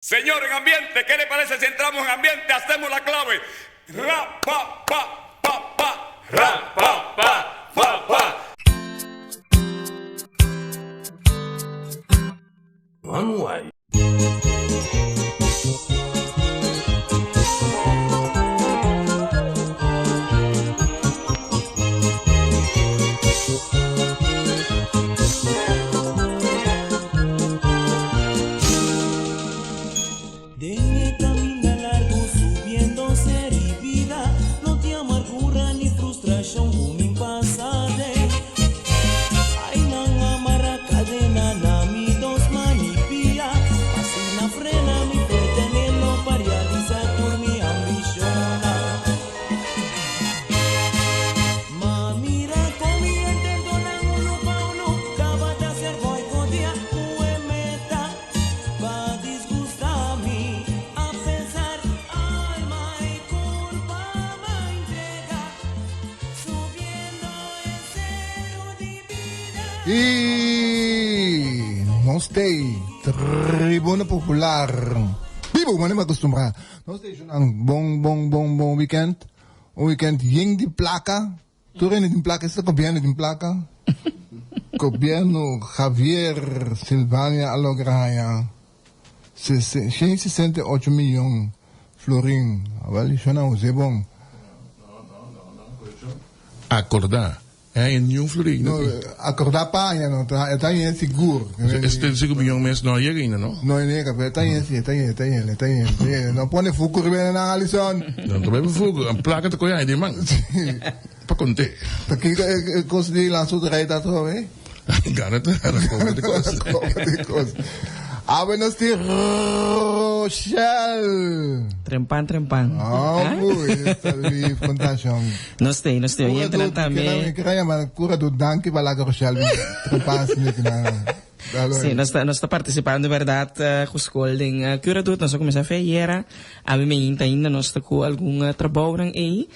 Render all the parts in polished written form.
Señor, en ambiente, ¿qué le parece si entramos en ambiente? Hacemos la clave. Ra, pa, pa, pa, pa. Ra, pa, pa, pa, pa. One way. Den e caminda largo subiendo ser y bida No tin amargura ni frustracion cu mi pasa den Ay nan a mara cadena na mi dos man y pia Pa asina frena mi fuerte anhelo pa realisa tur mi ambicionnan. Ma mira con mi intentonan unu pa unu tabata ser boicotea cu e meta pa disgusta mi a pesar alma y culpa m'a entrega subiendo e cero di bida. Y nos t'ey Tribuna Popular Bibo manera mi acostumbra nos t'ey shonang bon bon bon bon weekend. Un weekend yen di placa. Tur hende tin placa, esta gobierno tin placa. Gobierno Javier Silvania a logra haña 168 miyon florin. Awel, shona Jose bon. Acorda E niun florin no tin. Acorda paña no ta, e ta yen sigur. E 75 miyon mes no a yega ainda no? No a yega, pero e ta yen si, e ta yen, e ta yen, e ta yen, e ta yen. No pone fuku riba e nan, Alison. No ta bay pa fuku, plaka ta koe ay den man. Pa konte. Ta kiko e kos di lansa loterij ta atrobe? Gana ta gana kopa di kos. Kopa di kos. Awe nos tin Rochelle. Trempan, trempan. Oh, boy, esta lief contashon. Nos te, nos te oyentenan tambe. Kera yama cura du danki pa laga Rochelle bin trempan asina ki nan. Sí, nos ta, nos ta participando verdad cu school den uh, Cura Doet. Nos a cuminsa fe ayera. A mi meinta ainda nos ta cu algun uh, trabounan ei.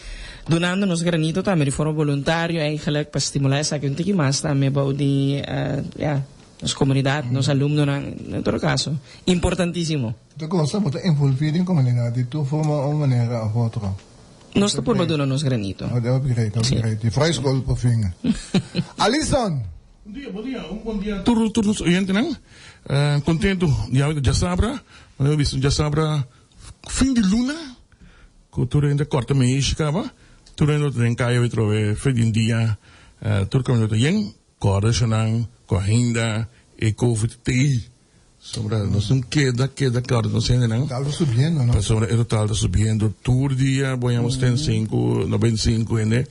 Dunando nos granito tambe di forma voluntario eigenlijk pa stimula esaki un tiki mas tambe bou di uh, ja, nos comunidad, nos alumnonan, en todo caso. Importantísimo. Ta cosa bo ta envolvi den comunidad di tur forma o manera of otro. Nos ta purba duna nos granito. Oh, hopi great, hopi great. Di Vrij por fin. Alison! Bon dia, bon dia, un bon dia tur tur nos oyentenan. Contento di awe ta djasabra. Manera bo bisa djasabra fin di luna cu tur hende a corta meishi caba. Tur hende lo ta den caya awe fe di un dia tur caminda ta yen. Corda eshanan cu ainda e covid t'ey. Sobra nos tin keda keda corda nos hendenan. Total ta subiendo no? Pasobra e total ta subiendo tur dia bo yama 75, 95 hende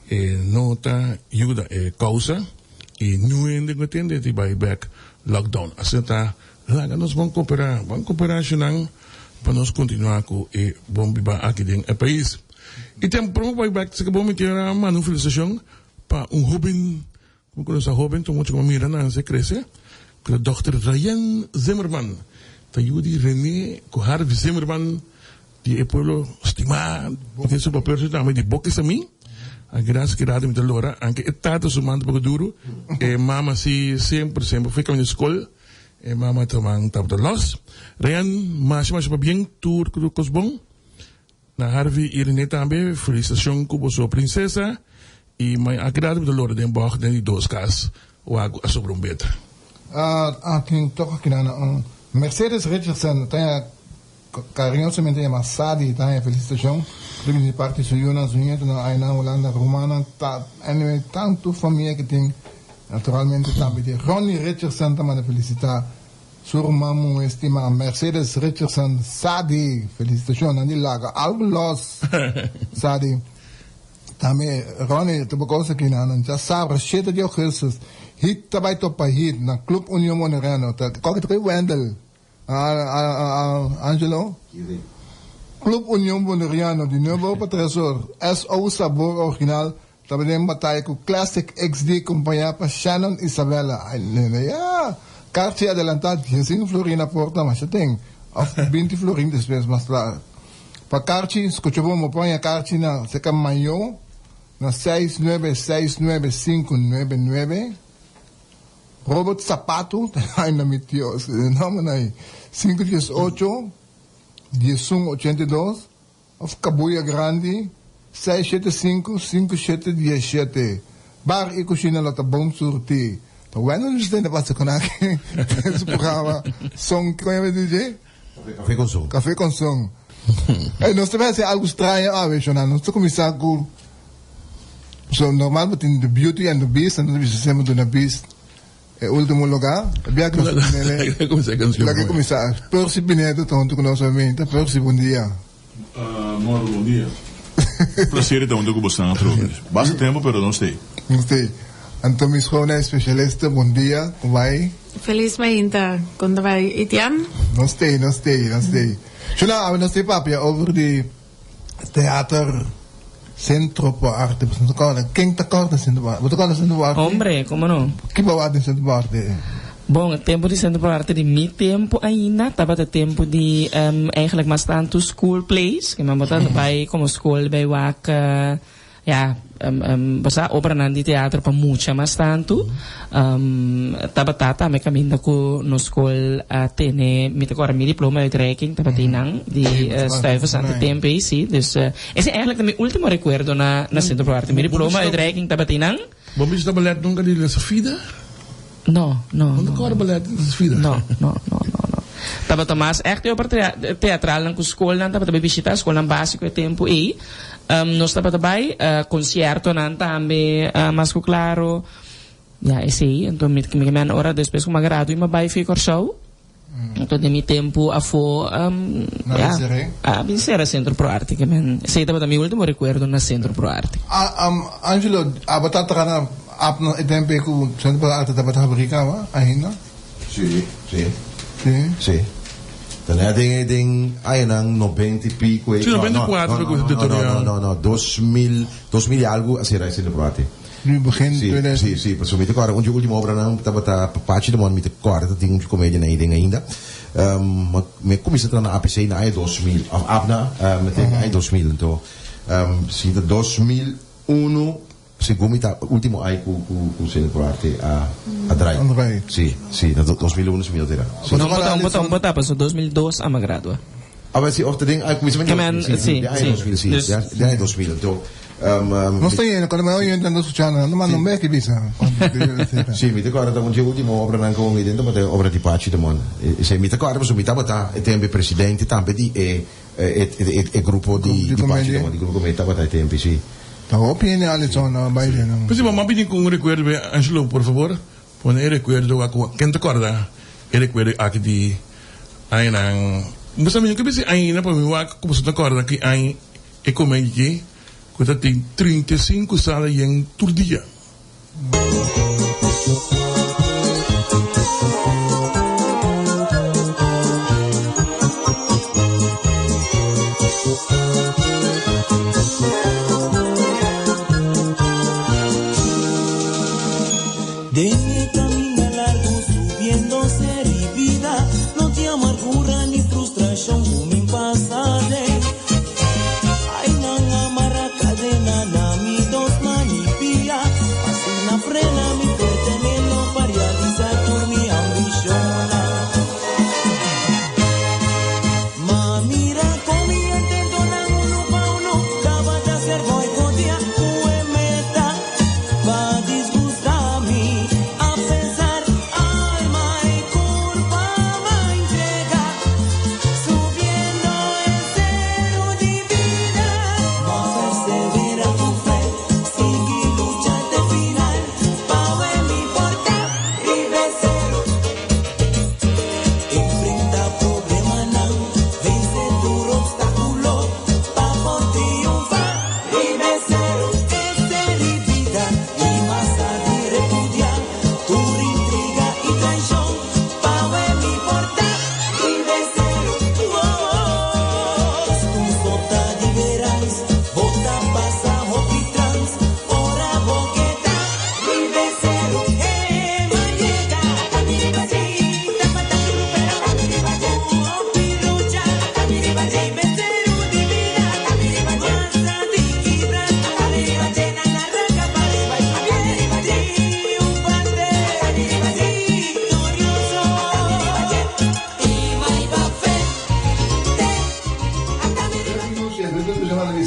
e no ta yuda e causa y niun hende cu tende di bay bek lockdown. Asina ta laga nos bon coopera, ban coopera eshanan pa nos continua cu e bon biba aki den e pais. Y tempo prome cu bay bek si bo mi kier a manda un felicitacion pa un hoben. Como cu nos ta hoben, ta mucho como mira nan se crece, cu ta Dòkter Ryan Zimmerman, ta yu di Rene cu Harvey Zimmerman di e pueblo stima den su papel tambe di Boca Samí. A gracia ki rato mi ta lora, anke e tata su man ta poco duro, e mama si semper semper fui caminda scol, e mama ta man tabata los. Ryan, masha masha pabien, tur cu tur cos bon. Na Harvey y Rene tambe, felicitacion cu boso princesa y mai a keda mi ta lora den bog den di dos cas wak a sobra un beta. Ah, tin toka kina na un Mercedes Richardson ta ya cariñosamente yama Sadi ta haya felicitacion riba di parti su yunan, su nietonan ay na Hulanda, rumannan ta anyway tanto famia ki tin naturalmente tambe di Ronnie Richardson ta manda felicita Su ruman muhe stima Mercedes Richardson Sadi felicitacion nan di laga algo los Sadi tambe Ronnie ta bo cosa aki nan nan djasabra shete di augustus hit ta bay topa hit na Club Union Boneriano ta koke ta koe Wendel Angelo Club Union Boneriano di nuebe or pa tres or SO Sabor Original ta bay den bataya ku Classic XD kompañá pa Shannon Isabella. Ay nene ya! Karchi adelantá diesinco florin na porta masha ten òf binti florin despues mas lat. Pa karchi skucha bon bo por haña karchi na seka Mayo na seis nuebe seis nuebe sinku nuebe nuebe. Robert Sapato, ay na mi tio, nomber na aí. 518 1182 of Cabuya Grande 675 5717. Bar y Cushina lo ta bon surti. Ta bueno nos ta pasa con aki su programa Son, con yama DJ? Café con Son. Café con Son. Hey, nos ta bay haci algo straño awe, Shona. Nos ta cuminsa cu so normal bo tin The Beauty and the Beast, nos ta bisa semper duna Beast e ultimo lugar. E bia cu nos ponele. Laga cuminsa e cancion. Laga cuminsa. Percy Pinedo ta hunto cu nos obviamente. Percy, bon dia. Moro, bon dia. Placer di ta hunto cu bosan atrobe. Basta tempo pero nos t'ey. Nos t'ey. Anto mi schone especialista, bon dia, con bai? Feliz mainta, con ta bai Etienne? Nos t'ey, nos t'ey, nos t'ey. Shona, awe nos t'ey papia over di Theater Centro pro Arte. Boso no ta corda? Ken ta corda Centro pro Arte? Bo ta corda Centro pro Arte? Hombre, como no? Ki bo wak den Centro pro Arte? Bon, e tempo di Centro pro Arte di mi tempo ainda tabata tempo di eigenlijk mas tanto school plays, ke men bo ta bai como school bai wak ya bo sa obranan di teatro pa mucha mas tanto. Tabata tambe caminda cu nos school a tene, mi ta corda mi diploma uitreiking tabata einan di Stuyvesant e tempo ei, si. Dus ese eigenlijk ta mi ultimo recuerdo na Centro pro Arte. Mi diploma uitreiking tabata einan. Bo bisa ballet nunca di La Safida? No, no, Bo no no. kòrda ballet di La Safida? No, no, no, no, no. Tabata mas ègt e obra teatralnan ku skolnan tabata bai bishitá, skolnan básiko e tempu ei. Nos tabata bai konsiertonan tambe mas ku klaro. Ya, esei. Anto mi mi ke mèn ora despues ku mi a gradua mi a bai fi Kòrsou. Anto den mi tempu afó Na ya, Desiree? a bin sera Centro Pro Arte. Ke men esei tabata mi último rekuerdo na Centro Pro Arte. Angelo, abo ta traha na ap na e tempu ei ku Centro Pro Arte tabata fabriká, wa, ainda? Sí, sí. Sí? Sí. Ta net den den añanan noventa y pico ei. Sí, 94 ku No, tutorial. no, no, no, 2000, 2000 y algo a sera e Centro Pro Arte. Di begin Sí, 2000. sí, sí, pasobra mi ta kòrda un dje último obranan tabata Pachi de Mon, mi ta kòrda ta tin un komedia nan den ainda. Ma mi a kuminsá traha na APC na aña 2000, òf APNA, mi ta aña 2000, anto si ta 2001 segun mi ta último aña ku ku ku Centro Pro Arte a a drai. A drai. Sí, sí, na 2001 si mi no ta era. Sí. Un bota, un bota, un bota, pasobra 2002 a mi gradua. A ver si òf ta den aña kuminsamentu di 2000, sí, den aña 2000, sí, den aña 2000, anto. Nos ta yendo, cuando mi oyente anda escuchando, nan ta manda un bek y bisa. Sí, mi ta corda ta un dje ultimo obranan con mi den tabata e obra di Pachi de Mon. Esei mi ta corda pasobra mi tabata e tempo e presidente tambe di e e grupo di Pachi de Mon, di grupo comedia tabata e tempo, sí. Ta hopi hende Alison a bai den nan. Pues si bo bini cu un recuerdo be Angelo por favor pone e recuerdo cu ken ta corda e recuerdo aki di añanan bo sa mi no ke bisa aña pa mi wak cu boso ta corda ki aña E komedi ki ku ta tin 35 sala yen tur dia. Den e caminda largo subiendo ser y vida No tin amargura ni frustracion cu mi pasa den Ay nan a mara cadena na mi dos man y pia.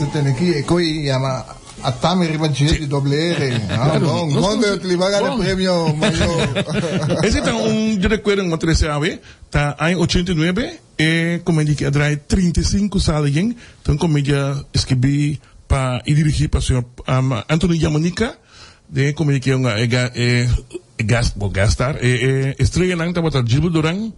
bisa tene aki e koi yama Atami riba dje di doble R. Ah, bon. Bon Dudley, bo a gana premio mayor. Ese ta un di rekuerdo ku mi a trese awe. Ta aña 89 e komedia ki a draai 35 sala yen. Ta un komedia skibí pa i dirigí pa señor Anthony Yamanika. Den e komedia ki e e guest, bo guest star, e e estrellanan tabata Gilbert Duran,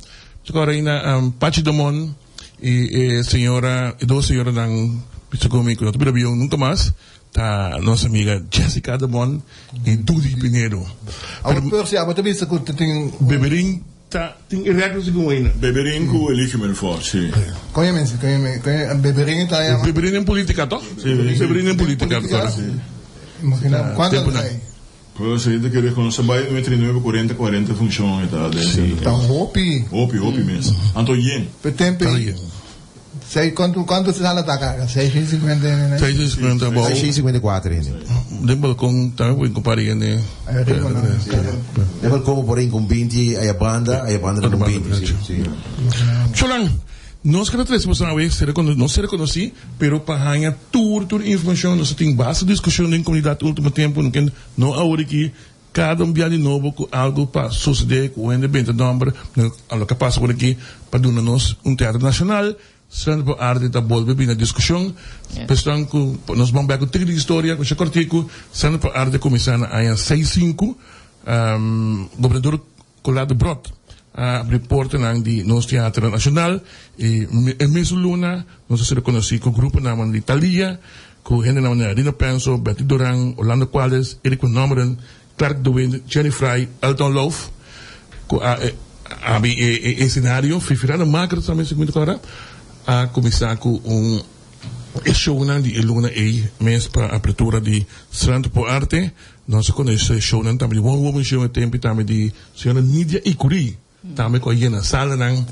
Reina Pachi Domon i e señora, e dos señoranan bisa ku mi ku no ta bira bion nunka mas, ta nos amiga Jessica Domon i Dudy Pinedo. Awor Percy, abo ta bisa ku ta tin. Beberin ta tin e rèkòrt segun Wayne. Beberin ku Eligio Melfor, si. Kon e mense, kon e, kon e Beberin ta yama? Beberin den politika toch? Si. Beberin den politika, politika? Si. Imagina, kuantu Tempunan. aña? Pues e ta kere kono sa bai 99 40 40 funcion e ta den Sí. Ta hopi. Hopi, hopi mes. Anto yen. Pe tempo Ta ei. yen. Sei kuantu kuantu sala ta karga? 650 hende ne? 650 bou. 654 hende. Den balkon tambe por inkompara hende. Ay riba nan. Den balkon bo por rincon 20 aya banda, aya banda Otro rincon banda, 20. Sí, sí. Cholan, nos kada trese boso awe ser no ser rekonosí, pero pa haña tur tur informashon nos a tin basta diskushon den komunidat ultimo tempu, no ken no awor aki kada un bia di nobo ku algu pa sosodé ku hende benta nòmber a loke a pasa por aki pa duna nos un teatro nashonal, Centro por Arte ta bolbe bini na diskushon. Pesnan ku nos ban bek un tiki di historia ku kòrtiku, Centro por Arte kuminsá na aña seis sinku, gobernador Colado Brot a abri portanan di nos Teatro Nacional y e mesun luna nos a ser reconoci cu gruponan di Thalia, cu hendenan manera Rino Penso, Betty Doran, Orlando Cuales, Eric van Nommeren, Clark de Wind, Jenny Fry, Elton Loof, cu a abri e escenario. Fifi Rademaker tambe si mi ta corda a cuminsa cu un e shownan di e luna ey mes pa apertura di Centro por Arte. Nos a conoce shownan tambe di One Woman Show e tempo y tambe di señora Nidia Icurí tambe cu a yena salanan.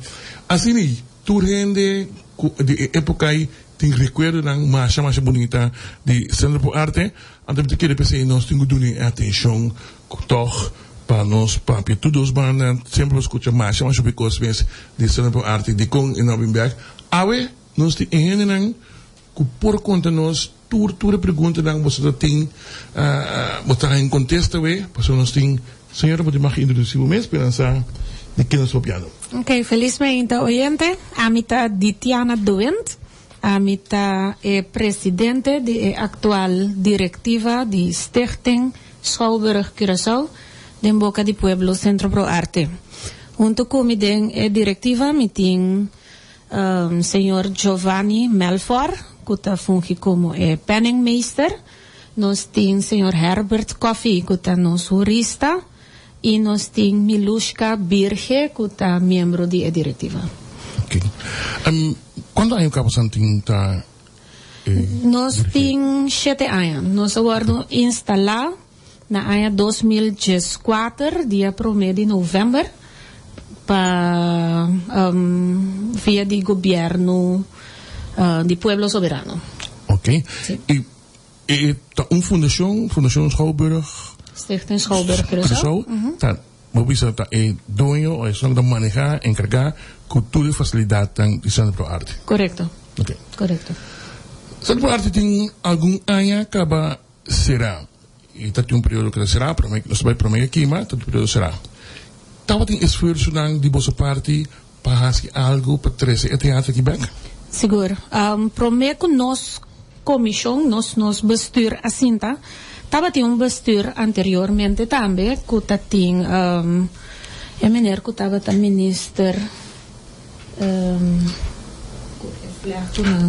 Asina y tur hende cu di e epoca ey tin recuerdonan masha masha bunita di Centro por Arte. Anto mi ta kere p'esey nos tin cu duna e atencion cu tog pa nos papia tur dos banda. Semper bo scucha masha masha hopi cos mes di Centro por Arte dicon e no a bin bek. Awe nos tin e hendenan cu por conta nos tur tur e preguntanan boso ta tin bo ta haña un contesta we pasobra nos tin señora bo tin mag introduci bo mes pero nan sa di ken nos papiando. Ok, felis mainta oyente. Ami ta Ditiana de Windt. Ami ta e presidente di e actual directiva di Stichting Schouwburg Curaçao den boca di pueblo Centro Pro Arte. Hunto cu mi den e directiva mi tin Señor Giovanni Melfor, ku ta fungi komo e penningmeester. Nos tin señor Herbert Coffie, ku ta nos hurista. I nos tin Milushka Birge, ku ta miembro di e direktiva. Ok. Kuantu aña ku Abasan tin ta e Nos tin shete aña. Nos a wòrdu instalá Na aña 2014, dia promé di novèmber, pa via di gobièrnu di Pueblo Soberano. Ok. I e ta un fundashon, Fundashon Schouwburg. Stichting Schouwburg Curaçao. Ta, bo bisa ta e doño o esun ku ta manehá, enkargá ku tur e fasilidatnan di Centro Pro Arte. Korekto. Ok. Korekto. Centro Pro Arte tin algun aña kaba Será. I ta tin un periodo ku ta será, promé nos ta bai promé ke kima, ta tin un periodo será. Tabatin esfuersonan di boso parti pa hasi algu pa trese e teatro aki bèk? Sigur. Promé ku nos komishon, nos nos bestuur a sinta, tabatin un bestuur anteriormente tambe ku ta tin e meneer ku tabata minister ku e vlechtonan.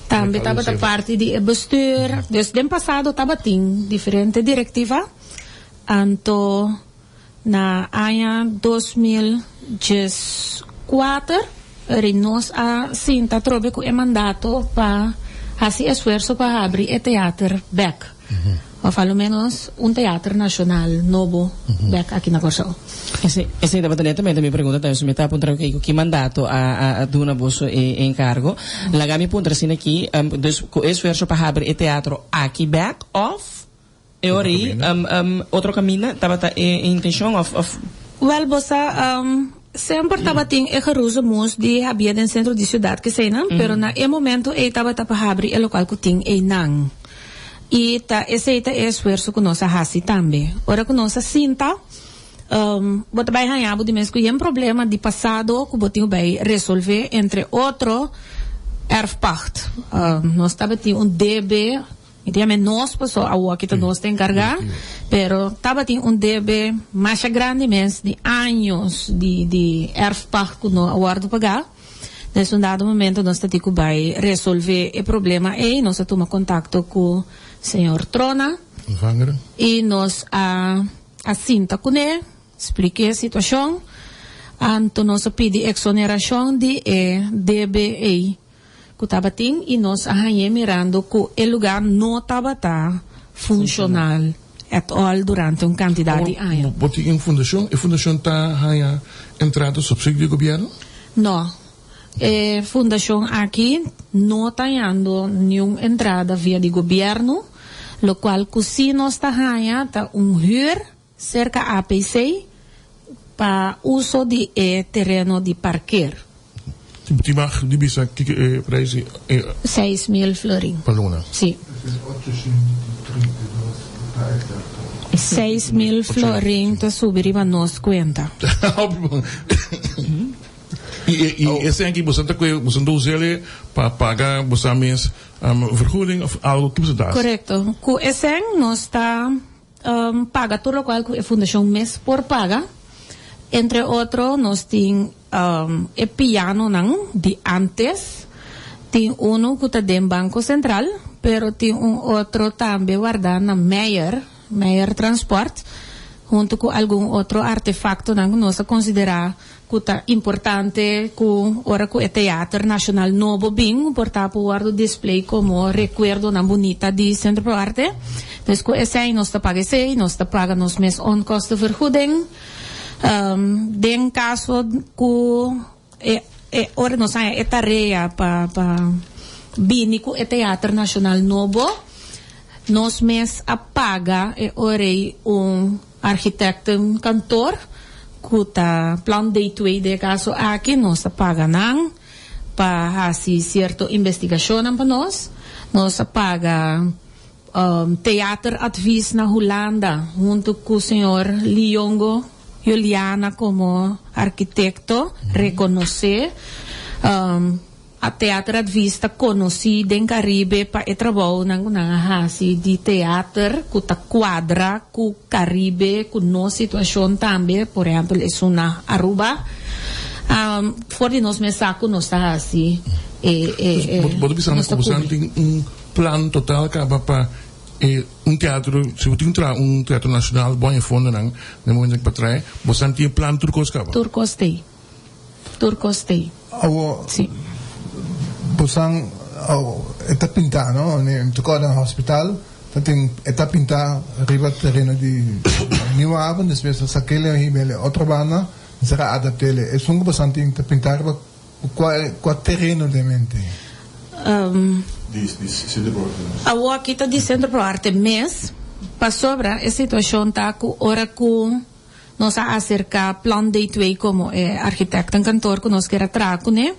Tambe tabata parti di e bestuur. Dus den pasado tabatin diferente directiva. Anto na aña 2014 ri nos a sinta atrobe ku e mandato pa hasi esfuerso pa habri e teater bek. Of a lo menos un teater nacional nobo bek aki na Kòrsou. Esei, esei tabata netamente mi pregunta tambe. So mi ta puntra oke, ku ki mandato a, a, a duna boso e enkargo? Laga mi puntra asina aki, dus ku e esfuerso pa habri e teatro aki bek of e ora ei otro kaminda tabata e intenshon of, of? Wèl, bo sa, Semper tabatin e geroezemoes di habia den centro di ciudad keseinan, pero na e momento ei tabata pa habri e locual cu tin einan. Y ta esei ta e esfuerzo cu nos a haci tambe. Ora cu nos a sinta, bo ta bay haña bo di mes cu yen problema di pasado cu bo tin cu bay resolve, entre otro erfpacht. Nos tabatin un debe. Mi ta yama e nos paso awoki ta nos ta encarga, pero tabatin un debe masha grandi mes di años di di erfpacht cu no a wordo paga. Des un dado momento nos ta tin cu bay resolve e problema ey, nos a tuma contacto cu señor Trona y nos a a sinta cune, splique e situacion, anto nos a pidi exoneracion di e debe ey. Ku tabatin i nos a hañ'é mirando ku e lugá no tabata funshonal at all durante un kantidat di aña. Bo tin un fundashon? E fundashon ta haña entrada supsidio di gobièrnu? No. E fundashon aki no ta hañando niun entrada via di gobièrnu. Lokual ku sí nos ta haña ta un hür serka APC pa uso di e tereno di parker. Tin mag di bisa kiko e prijs di e. 6000 florin. Pa luna. Si. 6000 florin ta subi riba nos kuenta. I e esei boso ta koe boso ta us'e pa paga boso mes vergoeding of algo ki boso ta hasi? Korekto. Ku esei nos ta paga tur lokual ku e fundashon mes por paga. Entre otro nos tin e pianonan di antes, tin unu ku ta den Banko Sentral, pero tin un otro tambe wardá na Meijer, Meijer Transport, huntu ku algun otro artefaktonan ku nos a konsiderá ku ta importante ku ora ku e teater nashonal nobo bin por ta por wòrdu display komo rekuerdonan bunita di Sentro Pro Arte. Dus ku esei nos ta paga esei, nos ta paga nos mes onkostenvergoeding. Den kaso ku e e ora nos haña e tarea pa pa bini ku e teater nashonal nobo, nos mes a paga e ora ei un Architectenkantoor ku ta plan D2 den e kaso aki nos ta paga nan pa hasi sierto investigashonnan pa nos. Nos a paga theateradvies na Hulanda huntu ku señor Liongo Juliana komo arkitekto rekonosé. A Theateradvies ta konosí den Karibe pa e trabounan ku nan a hasi di teater ku ta kuadra ku Karibe, ku nos situashon tambe, por ehèmpel esun na Aruba. For di nos mes sa ku nos ta hasi e e e Bo ta bisa nos ta ku boso kubri. tin un plan total kaba pa e un teatro, si bo tin traha un teatro nashonal bo haña fondonan na e momento pa trae, boso tin e plan tur kos kaba? Tur kos t'ei. Tur kos t'ei. Awo, Sí. bosan, awo, e ta pintá, no? Mi ta kòrda na hospital, ta tin, e ta pintá riba tereno di Nieuwe Haven, despues a sak'el e hib'el e otro banda, mester a adapt'el. Esun ku bosan tin ta pintá riba kua, kua tereno den mente? Di, di Centro Pro Arte mes. Awo aki ta di Centro Pro Arte mes, pasobra e situashon ta ku ora ku. Nos a aserká Plan D2 komo e architectenkantoor ku nos kier a traha kuné.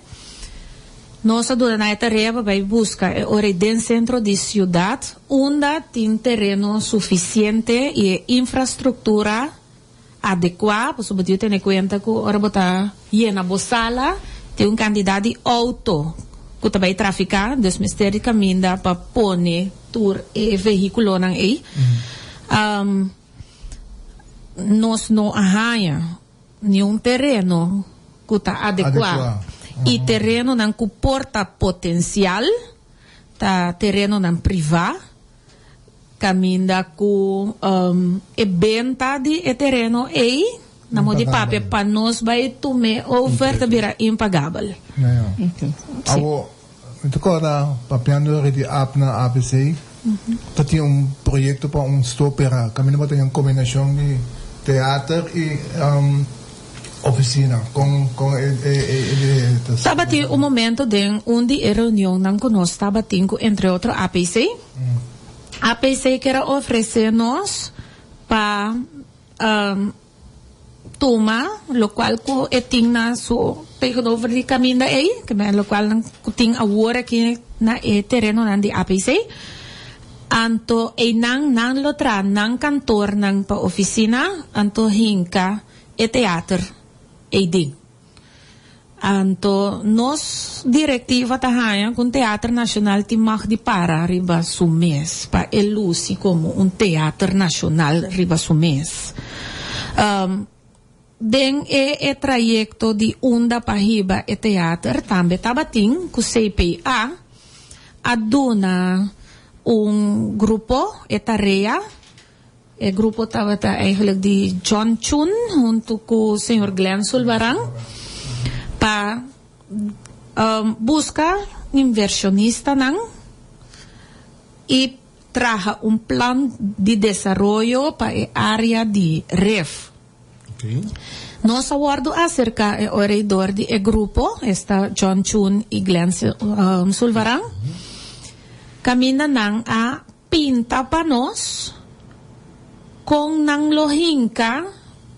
Nos a duna nan e tarea pa bai buska e ora ei den sentro di siudat unda tin tereno sufisiente i e infrastruktura adekuá, pasobra bo tin tene kuenta ku ora bo ta yena bo sala tin un kantidat di outo ku ta bai trafiká, dus mester di kaminda pa pone tur e vehíkulonan ei. Nos no a haña niun tereno ku ta adekuá i terenonan ku por ta potensial ta terenonan privá kaminda ku e benta di e tereno ei na modo di papia pa nos bai tum'é over ta bira impagabel. Awor Mi ta corda papiando ori di APNA, APC, ta tin un proyecto pa un stopera, caminda bo ta un combinacion di theater y oficina, con con e e idea ta sa? Tabatin un momento den un di e reunionnan cu nos tabatin cu entre otro APC. APC kier a ofrece nos pa. tuma lokual ku e tin na su tegenover di kaminda ei, ke men lokual nan ku tin awor aki na e terenonan di APC. Anto einan nan lo traha nan kantornan pa ofisina, anto hinka e teater eiden. Anto nos direktiva ta haña ku un teater nashonal tin mag di para riba su mes pa e lusi komo un teater nashonal riba su mes. Den e e trayekto di unda pa hiba e teater tambe tabatin ku CPA a duna un grupo e tarea. E grupo tabata eigenlijk di John Chun huntu ku señor Glenn Sulvaran pa buska inversionistanan i traha un plan di desaroyo pa e área di Rif. Nos a wòrdu aserká e oreidor di e grupo, esta John Chun i Glenn Sulvaran, kaminda nan a Pinta pa nos kon nan lo hinka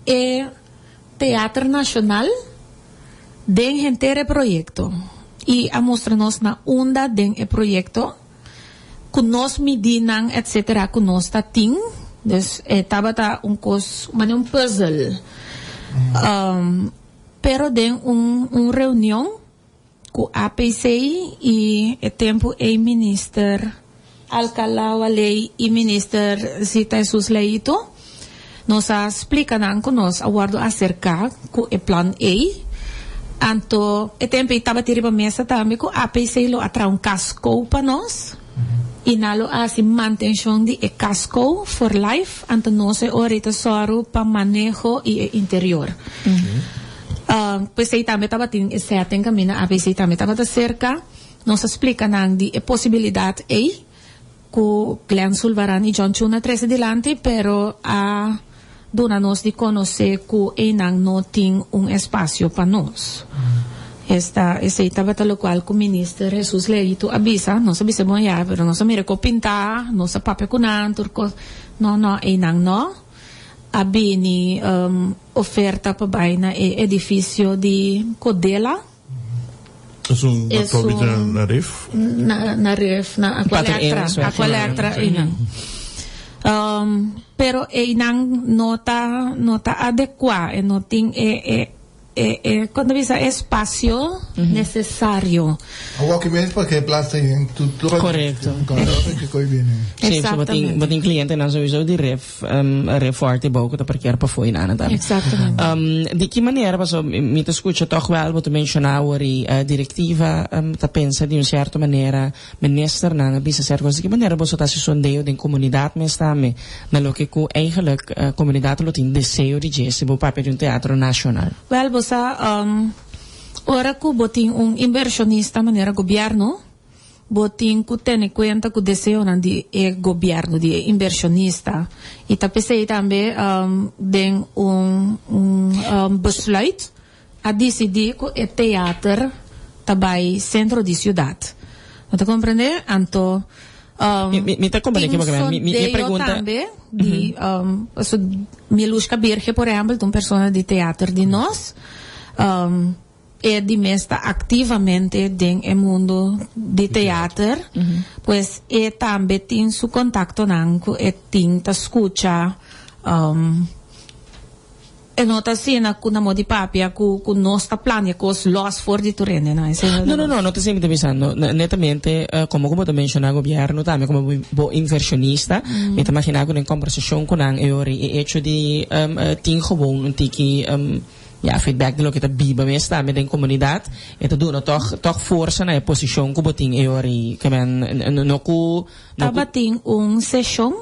e Teater Nacional den henter e proyecto y a mustra nos na unda den e proyecto cu nos midinan etc cu nos ta tin. Dus e tabata un cos manera un puzzel. Pero den un un reunion Ku APC i e tempu ei Minister Alcalá Walley i Minister Zita Jesus Leito nos a splika nan ku nos a wòrdu aserká ku e plan ei. Anto e tempu ei tabatin riba mesa tambe ku APC lo a traha un kasko pa nos i nan lo a hasi mantenshon di e kasko for life anto nos e ora ei ta sòru pa maneho i e interior. P'esei tambe tabatin e setting kaminda ABC tambe tabata serka. Nos a splika nan di e posibilidat ei ku Glenn Sulvaran i John Chun a trese dilanti, pero a duna nos di konosé ku einan no tin un espasio pa nos. Esta, esei tabata lokual ku Minister Jesus Leito a bisa. Nos a bisa bon ya, pero nos a mira ku pintá, nos a papia ku nan tur kos. No, no, einan no. A bini oferta pa bai na e edifisio di Codela. Esun na tobi ta na Rif? Na Rif, na Aqualectra. Aqualectra einan. Pero einan no ta no ta adekua, e no tin e e E e kon ta bisa espacio necesario. Awor aki mes pa ke plaza yen tur tur Correcto. ke koi bini. Sí, so bo tin bo tin clientenan sowieso di ref ref forte bou ku ta parkeer pafó i nana tambe. Exactamente. Di ki manera paso mi ta skucha tòg wèl bo ta menshoná awor i direktiva ta pensa di un sierto manera Ministernan a bisa sierto cos. Di ki manera boso ta haci sondeo den comunidad mes tambe na loke cu eigenlijk comunidad lo tin deseo di dje si bo papia di un teatro nacional? Wel, bo sa, ora cu bo tin un inversionista manera gobierno, bo tin cu tene cuenta cu deseonan di e gobierno, di e inversionista. Y ta p'esey tambe den un besluit a disidí ku e teater ta bai sentro di siudat. Bo ta komprendé? Anto, Mi ta komprendé tin ke bo mi mi sondeo pregunta tambe di paso Milushka Birge por ehèmpel ta un persona di teater di nos. E di mes ta aktivamente den e mundu di teater. Pues e tambe tin su kontaktonan ku e tin ta skucha. E no ta asina cu na mo di papia cu cu nos ta plania cos los for di tur hende, no. Esey no. No, no, no, no ta esey mi ta bisando. Netamente, como cu bo ta menciona gobierno tambe como bo inversionista, mi ta magina cu den combersacion cu nan e ora e hecho di tin gewoon un tiki, ya, feedback di loke ta biba mes tambe den comunidad, e ta duna toch, toch forsa na e posicion cu bo tin e ora ey. Ke men, no cu, no cu. Tabatin un sesion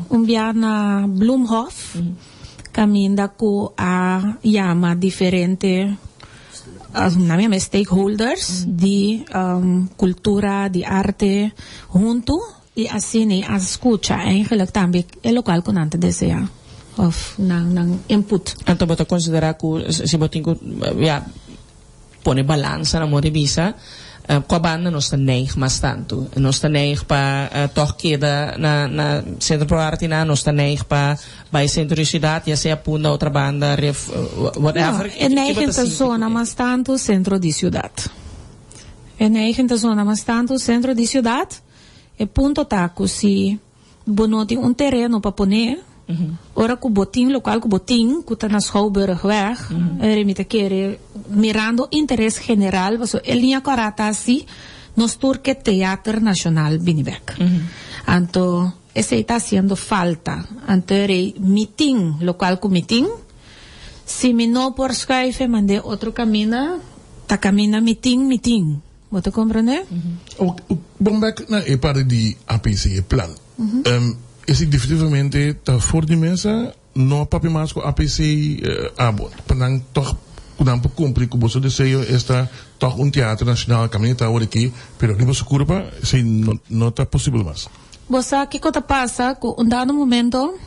un bia na Bloemhof. Caminda cu a yama diferente nan yama stakeholders di cultura, di arte hunto y asina a scucha eigenlijk tambe e locual cu nan ta desea of nan nan input. Anto bo ta considera cu si bo tin cu ya pone balansa na modo di bisa. Kua banda nos ta neig mas tantu? Nos ta neig pa tòg keda na na Sentro Pro Arte na, nos ta neig pa bai sentro di siudat, ya sea Punda, Otrabanda, Rif, whatever. No, e neiging ta zona mas tantu sentro di siudat. E neiging ta zona mas tantu sentro di siudat. E punto ta ku si bo no tin un tereno pa pone, ora ku bo tin lokual ku bo tin, ku ta na Schouwburgweg, eri mi ta kere mirando interes general, pasobra e liña kòrá ta si nos tur ke Teater Nashonal bini bèk. Anto esei ta hasiendo falta. Anto eri mi tin lokual ku mi tin, si mi no por schuif e mand'é otro kaminda, ta kaminda mi tin, mi tin. Bo ta comprende? Bon bek na e parti di APC, e plan. Esei definitivamente ta for di mesa, no a papia mas ku APC abo. Pa nan tòg ku nan por kumpli ku boso deseo esta tòg un teatro nashonal kaminda ta awor aki, pero riba su kurpa esei no ta posibel mas. Bo sa kiko ta pasa ku un dado momento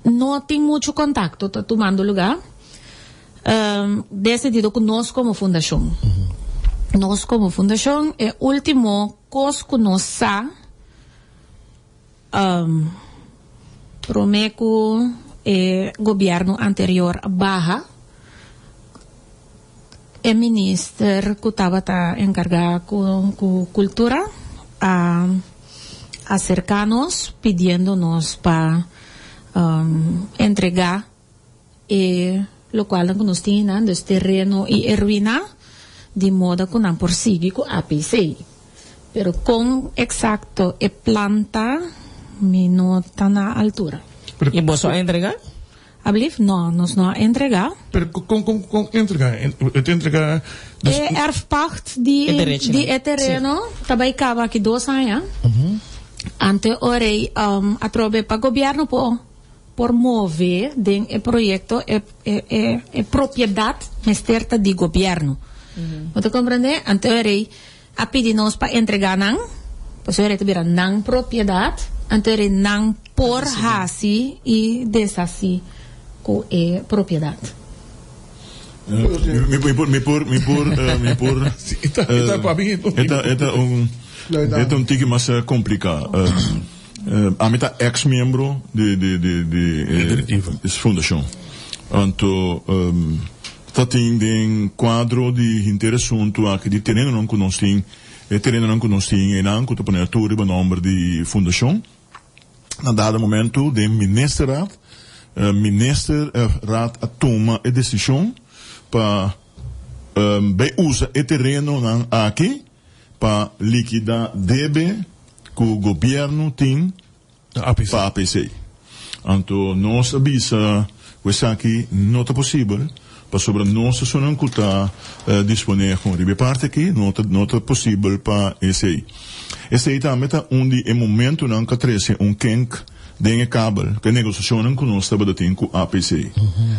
no tin muchu kontakto ta tumando lugá. Den sentido ku nos komo fundashon. Nos komo fundashon e ultimo kos ku nos sa prome ku e gobièrnu anterior a baha, e minister ku tabata enkargá ku kultura a aserká nos pidiendo nos pa entregá E lokualnan ku nos tin einan, dus tereno i e ruina, di moda ku nan por sigui ku APC. Pero kon eksakto e plan ta, mi no ta na altura. I boso a entregá? Ablief? No, nos no a entregá. Pero kon kon kon entregá? E ta entregá dus. E erfpacht di di e tereno ta bai kaba aki dos aña. Ante ora ei atrobe pa gobièrnu por. Por move den e proyecto e e e propiedad mester ta di gobierno. Bo ta comprende? Anto e rey a pidi nos pa entrega nan, pasobra e rey ta bira nan propiedad, anto e rey nan por haci y deshaci cu e propiedad. Mi por, mi por, mi por, mi por. E ta un, e ta un tiki mas complica. Ami ta ex miembro di di di di e fundashon. Anto ta tin den kuadro di henter asuntu aki di terenonan ku nos tin, e terenonan ku nos tin einan ku ta pone tur riba nomber di fundashon. Na dado momento den ministerraad, ministerraad a tuma e desishon pa bay usa e terenonan aki pa likida debe ku gobièrnu tin pa APC. Anto nos a bisa ku esaki no ta posibel pasobra nos esunnan ku ta disponé kon riba e parti aki no ta no ta posibel pa esei. Esei tambe ta un di e momentunan ku a trese un kink den e kabel ku e negosiashonnan ku nos tabata tin ku APC.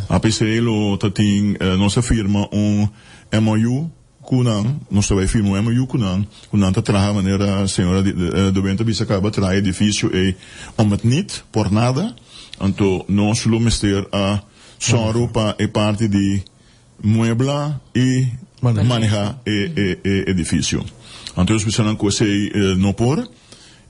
APC lo ta tin nos a firma un MOU. Ku nan, nos ta bai firma un MOU ku nan, ku nan ta traha manera señora De Windt a bisa kaba, traha e edifisio ei om het niet por nada. Anto nos lo mester a sòru pa e parti di muebla i maneha e edifisio. Anto nos bisa nan ku esei no por.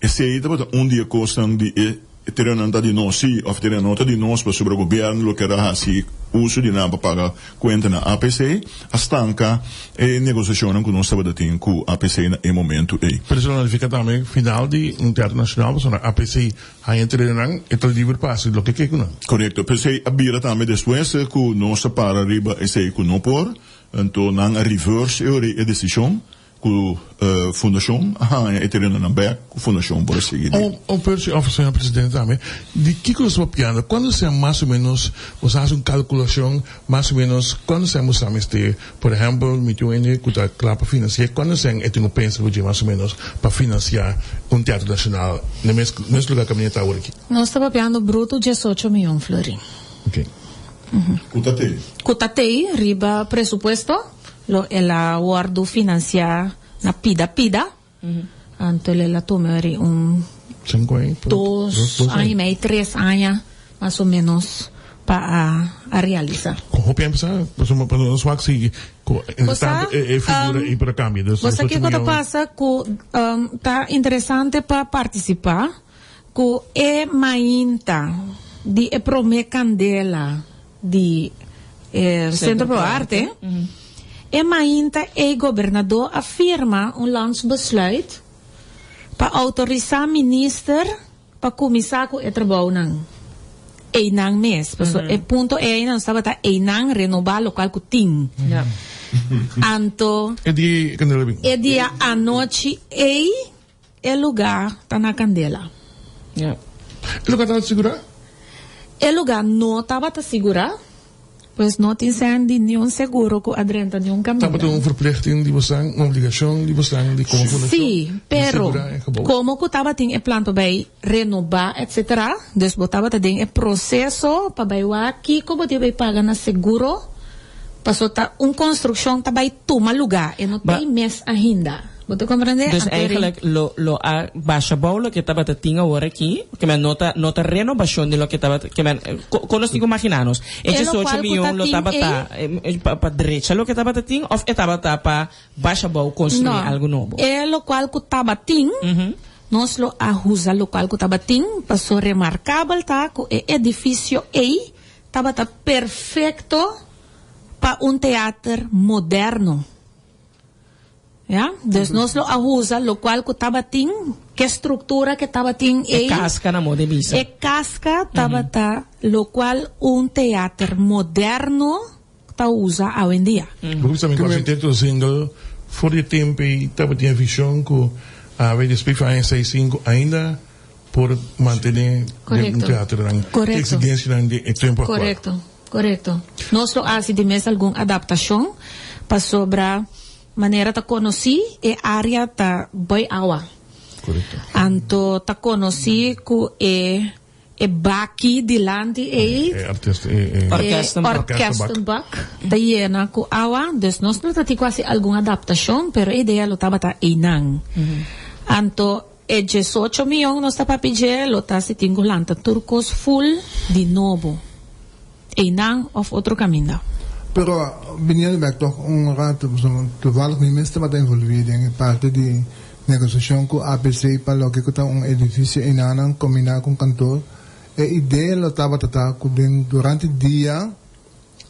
Esei tabata un di e kosnan di e terenonan ta di nos, sí, òf tereno no ta di nos pasobra gobièrnu lo kier a hasi uso di nan pa paga kuenta na APC, a stanka e negosiashonnan ku nos tabata tin ku APC na e momentu ei. Pero esei lo nifiká tambe final di un teatro nashonal pasobra APC haña e terenonan e ta liber pa hasi loke ke ku nan. Korekto. P'esei a bira tambe despues ku nos a para riba esei ku no por, anto nan a reverse e ora ei e desishon. Ku fundashon a haña e terenonan bèk ku fundashon por a sigui di. Un persi òf señor presidente tambe, di kiko nos ta papiando? Kuantu sea mas o ménos boso a hasi un kalkulashon mas o ménos kuantu sea boso a mester? Por ehèmpel, mi tin un hende ku ta kla pa finansiá, kuantu sea e tin ku pensa ku dje mas o ménos pa finansiá un teatro nashonal na mes mes lugá kaminda ta awor aki? Nos ta papiando bruto diesocho mion florin. Oke. Ku ta tei? Ku ta tei riba presupuesto. Lo el a wòrdu finansiá na pida pida, anto el a tuma eri un dos aña i mei, tres aña mas o ménos. pa a a realisa. Con hopi a empezá, pasobra pa nos wak si cu Bo sa, tanto e figura um, ei por a cambia. Dus bo sa 18 kico ta miyon. pasa cu um, ta interesante pa participa cu e mainta di e prome candela di e Centro Pro Arte, e mainta ei gobernador a firma un landsbesluit pa autorisa minister pa kuminsá ku e trabounan einan mes. Pasobra e punto ei nos tabata einan renobá lokual ku tin. Anto E dia e kandela bin. e dia anochi ei e lugá ta na kandela. E lugá tabata sigurá? E lugá no tabata sigurá. Pues no tin sèn di niun seguro ku a drenta niun kaminda. Tabata un verplichting di bosan, un obligashon di bosan di komo fundashon Sí, di pero segurá e gebou. komo ku tabatin e plan pa bai renobá etsetera, dus bo tabata den e proseso pa bai wak kiko bo tin bai paga na seguro, paso ta un konstrukshon ta bai tuma lugá, e no Ba t'ei mes ahinda. Bo ta comprende? Dus Anto eri. eigenlijk lo lo a basha bou loke tabata tin awor aki, ke men no ta no ta renobacion di loke tabata, ke men ko ko nos tin ku imagina nos? E E diesocho lokual ku miyon ta lo tin tabata ei. pa pa drecha loke tabata tin of e tabata pa basha bou construi No, algo nobo? e lokual ku tabatin, nos lo a huza lokual ku tabatin, paso remarkabel ta ku e edifisio ei tabata perfekto pa un teater moderno. Ya, dus nos lo a usa locual cu tabatin, ke structura ke tabatin E ey. casca na moda e bisa. E casca tabata locual un teater moderno ta usa awendia. Bo bisa mi cu architecto Zingel for di e tempo ey tabatin e vision cu awe despues di aña seis sinku ainda por mantene den un Correcto. teaternan Correcto. exigencianan di e tempo actual. Correcto, correcto. Nos lo haci di mes algun adaptacion pasobra Manera ta conoci e area ta boy awa. Correcto. Anto ta conoci cu e e baki dilanti ey. E artist, e, e Orkestenbak. Orkestenbak ta yena cu awa. Dus nos lo ta tin cu haci algun adaptacion, pero e idea lo tabata eynan. Anto e diesocho miyon nos ta papia dje lo ta si tin cu lanta tur cos full di nobo. Eynan of otro caminda. Pero biniendo bek toch un rato, pasobra toevallig mi mes tabata envolvi den e parti di negociacion cu APC pa loke cu ta un edificio enanan combina cu un kantoor. E idea lo tabata ta cu den durante dia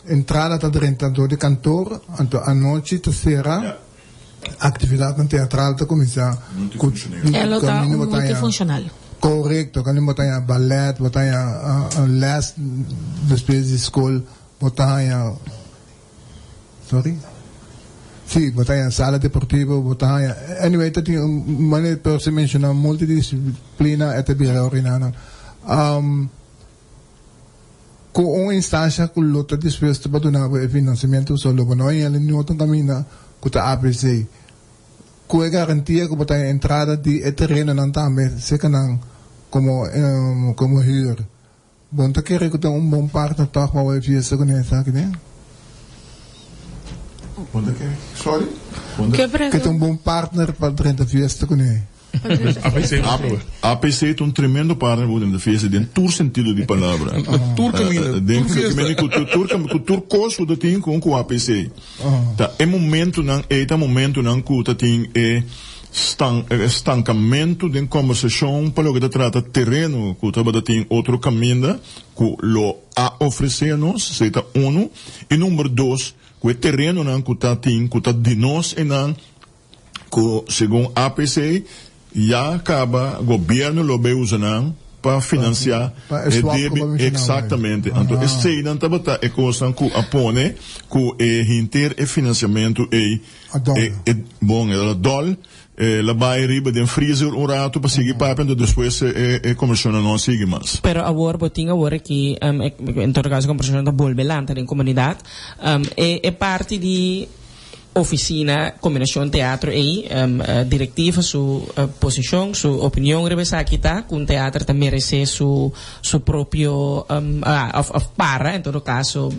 entrada ta drenta door di kantoor, anto anochi ta cera, actividadnan teatral ta cuminsa cu E lo ta caminda un bo ta haña. multifuncional. Correcto, caminda bo ta haña ballet, bo ta haña les despues di school. Bo ta haña, sorry, sí, bo ta haña sala deportivo, bo ta haña, anyway, ta tin un manera, pero si menciona multidisciplina e ta bira orinanan. Um, cu un instancia cu lo ta dispuesto pa duna bo e financiamento, so lo bo no haña ni otro caminda cu ta ABC. Cu e garantia cu bo ta haña entrada di e terenonan tambe, seca nan como, como huur. Bo no ta kere ku ta un bon partner tòg pa wou e fiesta ku nan esaki den? Bo no ta kere? Sorry? Bo no ta. Ke ta un bon partner pa drenta fiesta ku nan? APC ta un tremendo partner pa bo drenta fiesta den tur sentido di palabra. Tur kaminda, Den tur fiesta. Tur ku tur kos ku ta tin ku ku APC. Ta e momentunan ei ta momentunan ku ta tin e. Stankamentu den kòmbersashon pa loke ta trata tereno ku tabata tin otro kaminda ku lo a ofresé nos, esei ta unu. I number dos, ku e terenonan ku ta tin ku ta di nos einan ku segun APC ya kaba gobièrnu lo bay usa nan pa finansiá e debi. Eksaktamente. Anto eseinan tabata e kosnan ku a pone ku e hinter e finansiamentu ei. E, e, bon, el a dòl, el a bai riba den freezer un ratu pa sigui papia, anto despues e, e kombershonnan no a sigui mas. Pero awor bo tin awor aki, en todo caso kombershonnan ta bolbe lanta den komunidat, e, e parti di ofisina kombinashon teatro ei, direktiva su posishon, su opinion riba esaki ta ku un teater ta meresé su, su propio, of, of para en todo caso.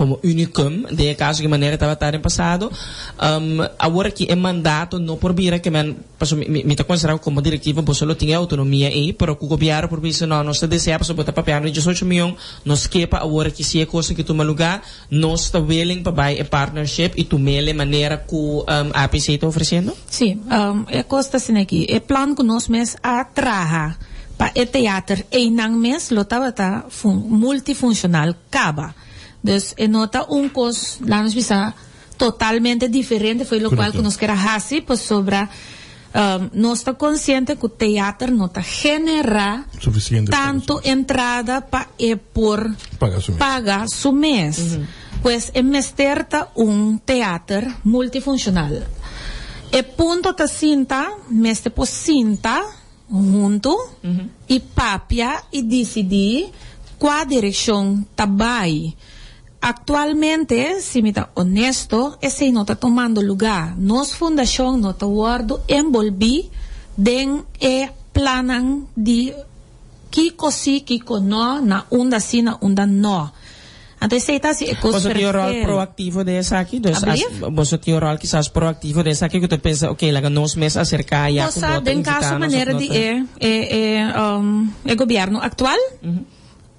Como unicum, den e caso ki manera tabata den pasado. Awor aki e mandato no por bira ke men, pasobra mi, mi ta considera cu como directiva boso lo tin e autonomia ey, pero cu gobierno por bisa no, nos ta desea pasobra bo ta papiando di diesocho miyon, nos ke pa awor aki si e cos aki tuma lugar, nos ta willing pa bay e partnership y tumele manera cu APC ta ofreciendo? Sí, e cos ta asina aki, e plan cu nos mes a traha pa e teater eynan mes lo tabata multifuncional caba. Dus e no ta un kos, laat nos bisa, totalmente diferente fo'i lokual ku nos kier a hasi, pasobra nos ta konsiente ku teater no ta generá tantu entrada pa e por paga su mes. Pues e mester ta un teater multifunshonal. E punto ta sinta, mester por sinta huntu i papia i disidí kua direkshon ta bai. Aktualmente, si mi ta onesto, esei no ta tumando lugá. Nos fundashon no ta wòrdu enbolbí den e plannan di kiko sí, kiko nò, na unda sí, na unda nò. Anto esei ta hasi e kos Boso tin un rol perfel. proactivo den esaki? Dus as, Ablief? boso tin un rol kisas proactivo den esaki ku ta pensa, ok, laga nos mes aserká ya ku Cosa no ta den invitá caso nos of manera no di ta. e e e um, e gobierno actual,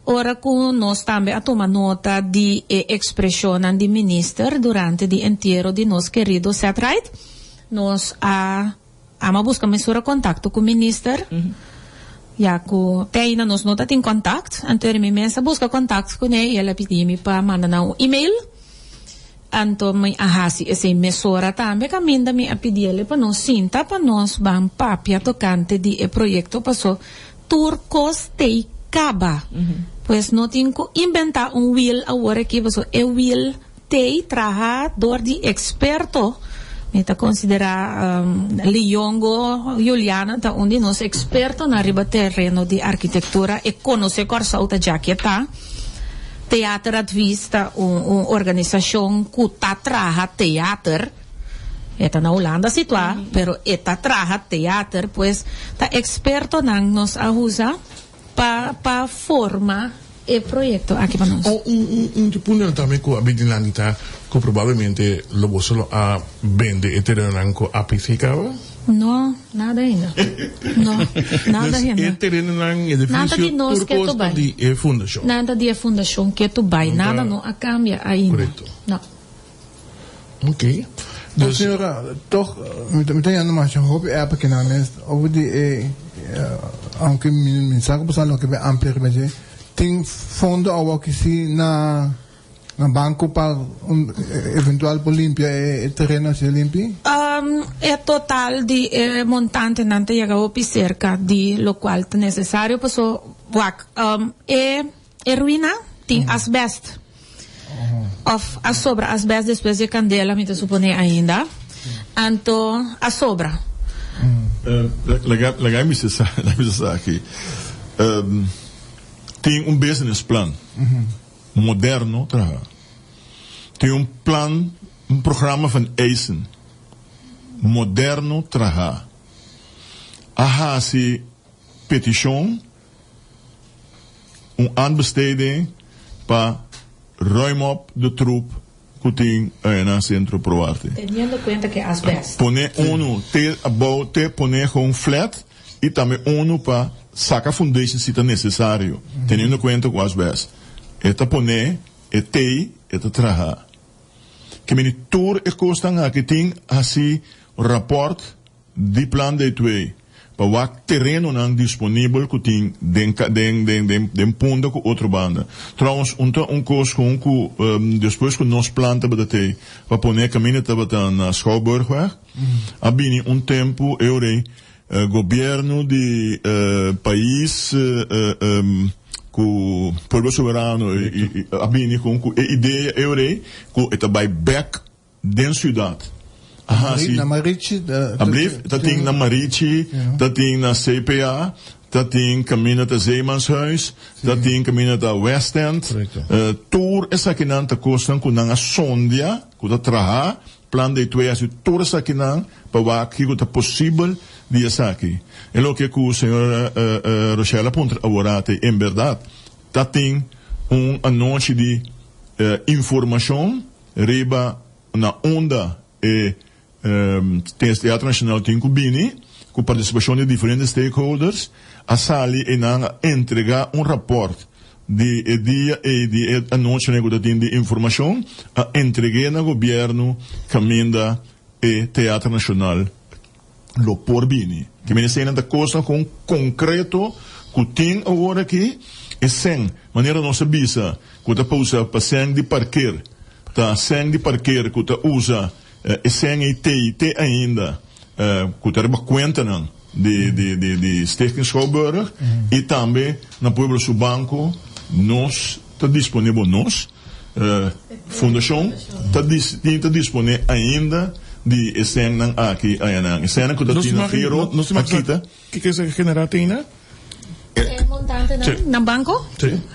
ora cu nos tambe a tuma nota di e expresionnan di minister durante di entiero di nos querido Ced Ride, nos a Amo a busca mesora contacto cu minister, ya cu te ainda nos no ta tin contact, anto mi mes a busca contact cune y el a pidi mi pa manda nan un email, anto mi a haci esey mesora tambe caminda mi a pidiele pa nos sinta pa nos ban papia tocante di e proyecto paso tur cos tey caba, pues no tin cu inventa un wiel awor aki paso e wiel Tei traha dor di experto. Mi ta considera Liongo Juliana ta un di nos expertonan riba tereno di arquitectura. E conoce Corsou ta dja ke ta. Theateradvies ta un un organisacion cu ta traha theater. E ta na Hulanda situa, pero e ta traha theater. Pues ta expertonan nos a usa. Pa pa forma e proyecto aki pa nos. Un un un di puntonan tambe cu a bin dilanti ta cu probablemente lo boso lo a bende e terenonan cu APC caba? No, nada ainda. No, nada Dus ainda. e terenonan, Nada edificio, di nos tur ke cos tu ta bai. di e fundacion. Nada di e fundacion ke tu bai. Nunca. Nada no a cambia ainda. Correcto. No. Ok. Dus. Señora, toch, mi ta, mi ta yendo masha hopi app aki nan mes, over di e, aunke mi, mi sa ku boso a loke be amplia riba dje, tin fondo awo ki si na, na banko pa un eventual por limpia e, e tereno así limpi? E total di e montantenan ta yega hopi serka di lokual ta nesesario, paso wak, e. E ruina tin asbest. Of a sobra asbest despues di e candela, mi ta supone ainda. Anto a sobra. Laga laga mi bisa laga mi bisa aki. Tin un business plan moderno traha. Tin un plan, un programa van eisen moderno traha. A hasi peticion. Un aanbesteding pa ruim op de troep ku tin na Centro Pro Arte. Teniendo cuenta ke asbest. Pone unu te abou te pone gewoon flat y tambe unu pa saca foundation si ta necesario, teniendo cuenta ku asbest. E ta pone e tei e ta traha. Ke mini tur e kosnan aki tin hasi rapport. Di plan dei twee pa wak terenonan disponibel ku tin den den den den den Punda ku otro banda. Trouwens un ta un kos ku un ku despues ku nos plan tabata tei pa pone kaminda tabata na Schouwburgweg a bini un tempu e orei gobierno di pais ku Pueblo Soberano a bini ku ku e idea e orei ku e ta bai bek Den ciudad a haci. Na Marichi. Ablief, ta tin na Marichi, ta tin na CPA, ta tin caminda ta Zeemanshuis, ta tin caminda ta West End. Tur esakinan ta cosnan cu nan a sondia, cu ta traha, plan de twee haci tur esakinan pa wak kico ta posibel di esaki. E loke cu señora Rochelle a puntra aworate, en berdad ta tin un anochi di. Informashon riba na unda e Teatro Nacional tin ku bini, ku partisipashon di diferente stakeholders, a sali i nan a entregá un rapòrt di e dia ei, di e anochinan ku ta tin di informashon, a entreg'é na gobièrnu kaminda e Teatro Nacional lo por bini. Ke ministernan ta kosnan kon konkreto ku tin awor aki e sèn, manera nos a bisa ku ta pa usa pa sèn di parker, ta sèn di parker ku ta usa e sèn ei te te ainda ku ta riba kuentanan di di di di Stichting Schouwburg i tambe na Pueblo Su Banko nos ta dispone bo nos Fundashon ta tin ta dispone ainda di e sènnan aki ayanan. E sènnan ku ta tin na Giro a kita. Kiko esaki genera Tina? E montantenan na banko?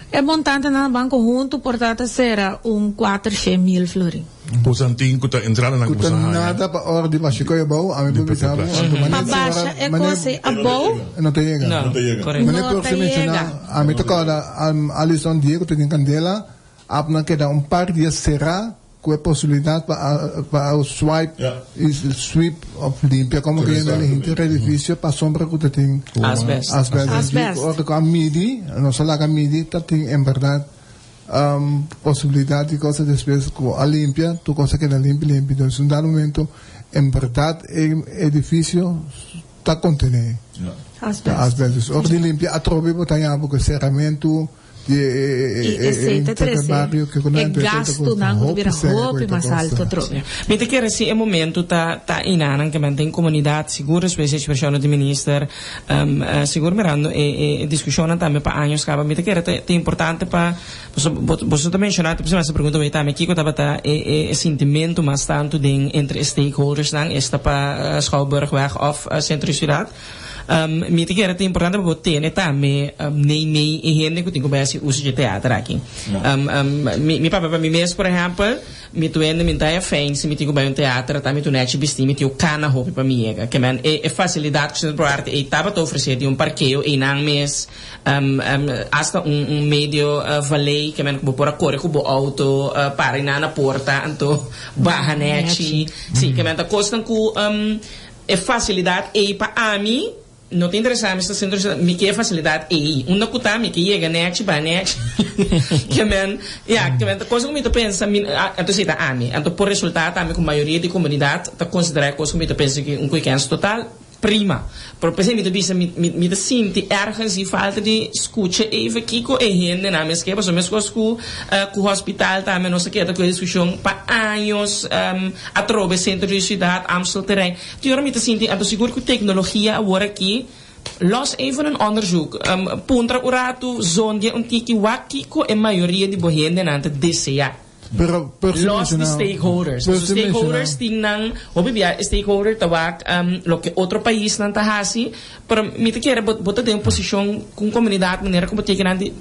E montantenan na banko huntu por ta ta sera un kuatershe mil florin. Bosan tin ku ta entradanan ku Ku ta bosan haña. nada pa ora di basha koe abou, ami por bisa bo, anto Pa manera basha e manera kos ei abou. No ta yega. No, No ta yega. correcto. Manera No por ta se menciona, yega. ami ta corda Alison Diego ta den candela, apnan keda un par dia cera cu e posibilidad pa pa swipe Ja. y sweep of limpia como que yama el henter edificio pasobra cu ta tin Asbest. asbest. Asbest. Ora cu a midi, nos a laga midi, ta tin en berdad Posibilidad di cosa despues cu a limpia, tur cosa a keda limpi limpi. Entonces un dado momento en berdad e edificio ta contene asbest. Dus ora di limpia atrobe bo ta yama cu e ceramento di I e esei ta inter trese bario ke e gastunan ku ta bira hopi mas alto atrobe. Mi ta kere si e momento ta ta enanan ke men den komunidat, sigur despues di ekspreshonnan di minister, Sigur mirando e discusionnan tambe pa años caba, mi ta kere ta importante pa, pasobra boso ta menciona, ta bisa pregunta bay tambe kico tabata e sintimento mas tanto den entre e stakeholdersnan, esta pa Schouwburgweg of Centro di Ciudad. Mi ta kere ta importante pa bo tene tambe nei nei e hende cu tin cu bay haci uso dje teater aki. Mi papia pa mi mes, por ehempel, Mi tuende mi ta e fijn si mi tin ku bai un teater ta mi tu nechi bisti mi tin kana hopi pa mi yega. Ke men e fasilidat ku Centro Pro Arte ei tabata ofresé di un parkeo einan mes, asta un un medio valei ke men ku bo por a kore ku bo outo para einan na porta anto baha nechi. Si, ke men ta kosnan ku e fasilidat ei pa ami. No ta interesá mi sta centro ciudad, mi ke e facilidad ei. Unda ku ta mi ke yega nechi ba nechi. Ke men, ya, ke men ta cosa ku mi ta pensa, mi, anto esei ta ami. Anto por resultá tambe ku mayoria di komunidat ta konsiderá e kos ku mi ta pensa ku un kuikens total, prima. Pero p'esei mi ta bisa, mi, mi, mi ta sinti ergens di falta di skucha even kiko e hendenan mes ke, pasobra meskos ku, ku hospital tambe nos a keda ku e diskushon pa años, atrobe centro di ciudad, Amstelterrein. Tin ora mi ta sinti anto sigur ku teknologia awor aki los even een onderzoek. Puntra un ratu, zondia un tiki wak kiko e mayoria di bo hendenan ta desea. Pero por si Los di menshoná, stakeholders. por Pasobra si menshoná. stakeholders tin nan, hopi bia e stakeholder ta wak loke otro paisnan ta hasi, pero mi ta kere bo bo ta den un posishon ku un komunidat manera ku bo teken nan di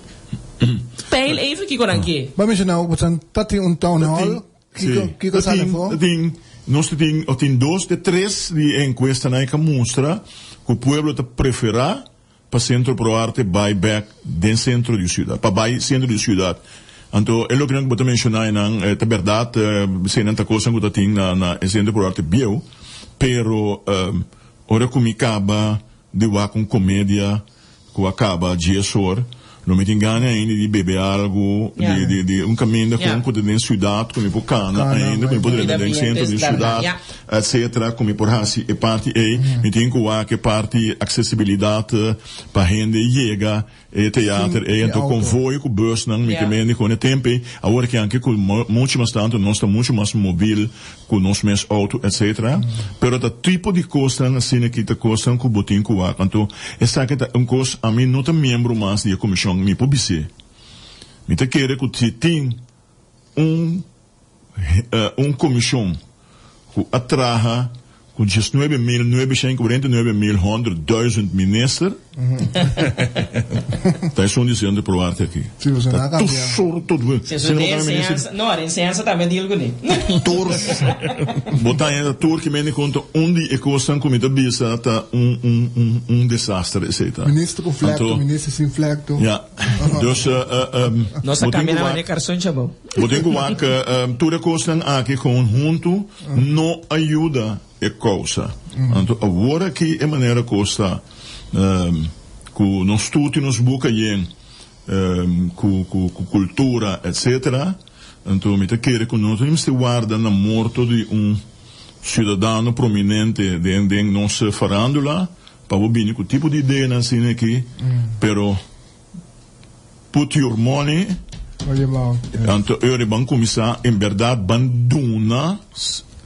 peil even kiko nan ke. Bo a menshoná ku boso ta tin un town hall. Kiko, Sí. kiko Ta sali tin, afó? ta tin, nos ta tin, o tin dos te tres di e encuestanan e ka mustra cu pueblo ta prefera pa Centro Pro Arte bay bek den centro di ciudad, pa bay centro di ciudad. Anto e lokenan cu bo ta menciona einan e ta berdad, eseinan ta cosnan cu ta tin na na e Centro Pro Arte bieu, pero ora cu mi caba di wak un comedia Ku a kaba dies or, lo mi tin gana ainda di bebe algu, di di di un kaminda kon ku ta den siudat ku mi por kana ainda, ku mi por drenta den sentro di siudat, etsetera, ku mi por hasi e parti ei. Mi tin ku wak e parti aksesibilidat pa hende yega e teater ei, anto konvoi ku busnan mi ke mende kon e tempu ei. Awor aki anke ku muchu mas tantu nos ta muchu mas mobil ku nos mes outo etcetera pero ta tipo di kosnan asina ki ta kosnan ku bo tin ku wak anto esaki ta un kos ami no ta miembro mas di e komishon mi por bis'é mi ta kere ku si tin un un komishon ku a traha. Ku 19.949.100.000 minister ta esun di Centro Pro Arte aki. Si, boso no a Ta tur cambia. sorto di Si, Si no de bo cambia minister. enseñansa, no, de enseñansa tambe deal kuné. Tur bo ta haña tur ki mende konta un di e kosnan ku mi ta bisa ta un un un un desaster esei ta. Minister ku flekto, Anto minister sin flekto. ya dus Nos a bo tin cambia ku na wak mane karson chabou. bo tin ku wak tur e kosnan aki gewoon huntu no a yuda e kousa. Anto awor aki e manera kos ta ku nos tur tin nos buka yen ku ku kultura etsetera, anto mi ta kere ku nos no mester warda na morto di un siudadano prominente den den nos farandula pa bo bini ku tipo di ideanan asina aki, pero Put your money. Anto ora ban cuminsa en berdad ban duna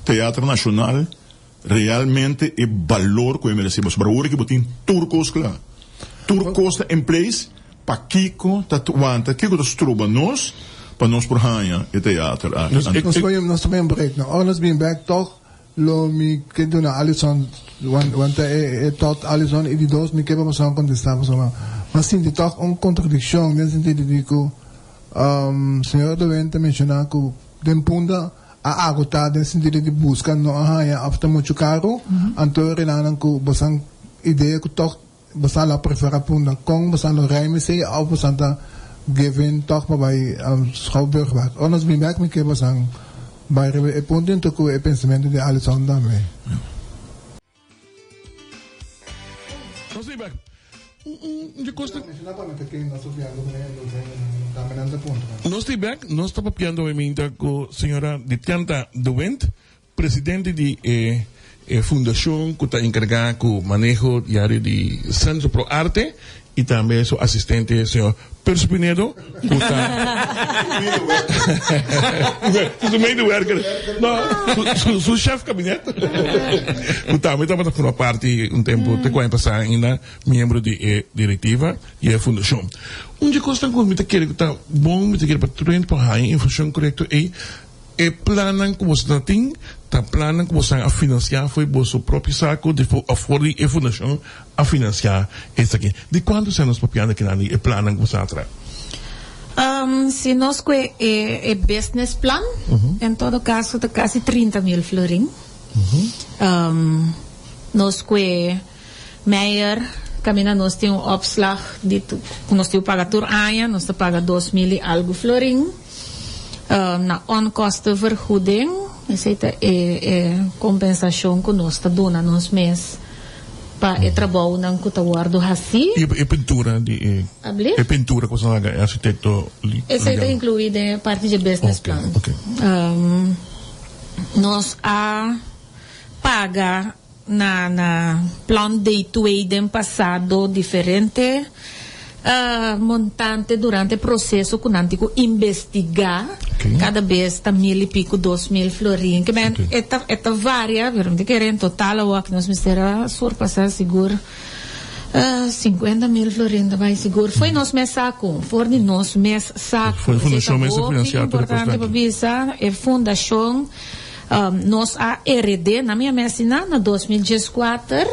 Teatro Nacional realmente e balor cu e merece. Pasobra ora ki bo tin tur cos cla, tur cos ta in place, pakico ta wanta, kico ta stroba nos pa nos por haya e teatro aki? Nos ta bay un break now. Ora nos bin back toch Lo mi ke duna Alison wan ta e e tot Alison i di dos mi ke pa boso kontestá pasobra mi a sinti tòg un kontradikshon den sentido di ku señor Dewin ta menshoná ku den Punda a agotá den sentido di buska no a haña òf ta muchu karu anto renanan ku boso idea ku tòg boso lo a preferá Punda kon boso lo ruim esei òf boso ta give in tòg pa bai Schouwburg wak ora nos bin bèk mi ke boso bai riba e punto into ku e pensamentu di Alison tambe. Nos bin bèk. Un di kos ta. Nos tin bèk, nos ta papiando awe ku señora Ditianta de Windt. Presidente di e e fundacion cu ta encarga cu maneho diario di Centro Pro Arte y tambe su asistente señor Percy Pinedo cu ta su medewerker no su su chef kabinet cu tambe tabata forma parti un tempo te cu aña pasa ainda miembro di e directiva di e fundacion. Un di e cosnan cu mi ta kere cu ta bon mi ta kere pa tur hende por haya informacion corecto ey. E plannan ku boso ta tin ta plannan ku boso a finansiá for di boso propio saku òf for di e fundashon a finansiá esaki. Di kuantu sèn nos papiando akinan di e plannan ku boso a traha? Si nos kue e business plan, en todo kaso ta kasi 30.000 florin. Nos kue Meijer, kaminda nos tin un opslag di ku nos tin ku paga tur aña, nos ta paga 2000 i algu florin. Na onkostenvergoeding, esei ta e e kompensashon ku nos ta duna nos mes pa e trabounan ku ta wòrdu hasí. I e pintura di e Ablief? e pintura ku boso a laga e arkitekto Esei ta inkluí den e parti dje business plan. Oke, oke. Nos a paga na na plan day twee den pasado diferente montante durante proceso cu nan tin cu investiga cada bes ta mil y pico 2000 florin ke men e ta e ta varia pero mi ta kere en total awor nos mester a surpasa sigur 50.000 florin ta bai sigur fo'i nos mes saco for di nos mes saco esey ta hopi importante pa bisa e fundacion. Nos a heredé na mi a mesiná na 2014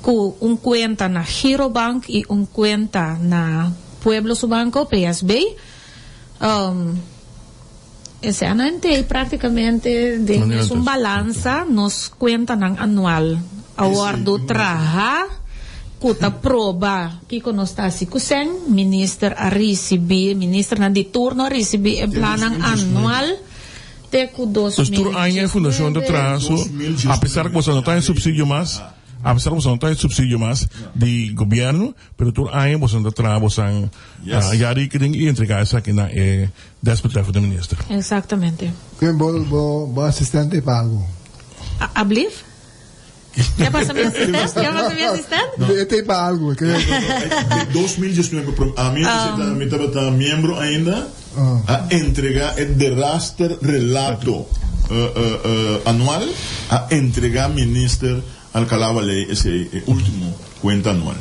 ku un kuenta na Girobank i un kuenta na Pueblo su Banko, PSB. Esei a nan praktikamente den mesun balansa nos kuentanan anual a wòrdu traha ku ta proba kiko nos ta hasi ku sèn. Minister a risibí, ministernan di turno a risibí e plannan anual. Te ku Dus tur aña e fundashon ta traha su, apesar ku boso no ta haña supsidio mas, apesar ku boso no ta haña supsidio mas di gobièrnu, pero tur aña boso ta traha bosan jaarrekening i entregá esaki na e desbetreffende minister. Exactamente. Ken bo bo bo asistente pa algu? Ablief? Ke pasa mi asistent? Ke pasa mi asistent? No. E ta pa algu. Den 2019 prom ami mi tabata miembro ainda a entrega e deraster relato anual a entrega minister Alcalá Wallé esei e ultimo cuenta anual.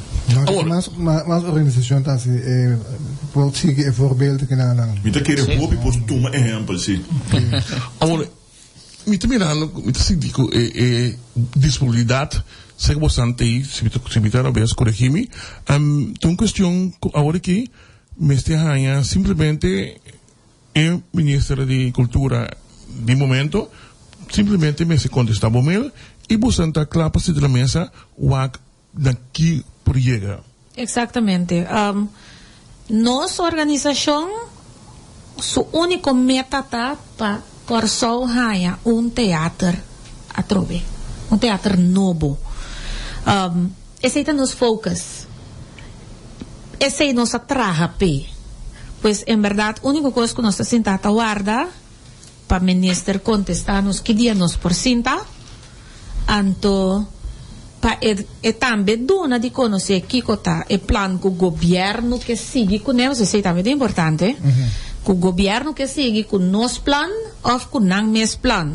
Awor mas mas organisacion ta haci e por sigui e voorbeeld ki nan. Mi ta kere hopi por tuma ehempel si. Awor. Mi ta mirando, mi ta sinti ku e e disponibilidat sek bosan t'ei, si mi ta si mi ta robes koregi mi, ta un kuestion ku awor aki mester haña simplemente e minister di kultura di momento simplemente mester kontestá bo mail i bosan ta kla pa sinta na mesa wak na ki por yega. Exactamente. Nos organisacion su unico meta ta pa Corsou haña un teater atrobe, un teater nobo. Esey ta nos focus. Esey nos a traha p'e. Pues en berdad unico cos cu nos ta sinta ta warda pa minister contesta nos ki dia nos por sinta, anto pa e e tambe duna di conoce kico ta e plan cu gobierno ke sigui cune, pasobra esey tambe ta importante, cu gobierno ke sigui cu nos plan of cu nan mes plan.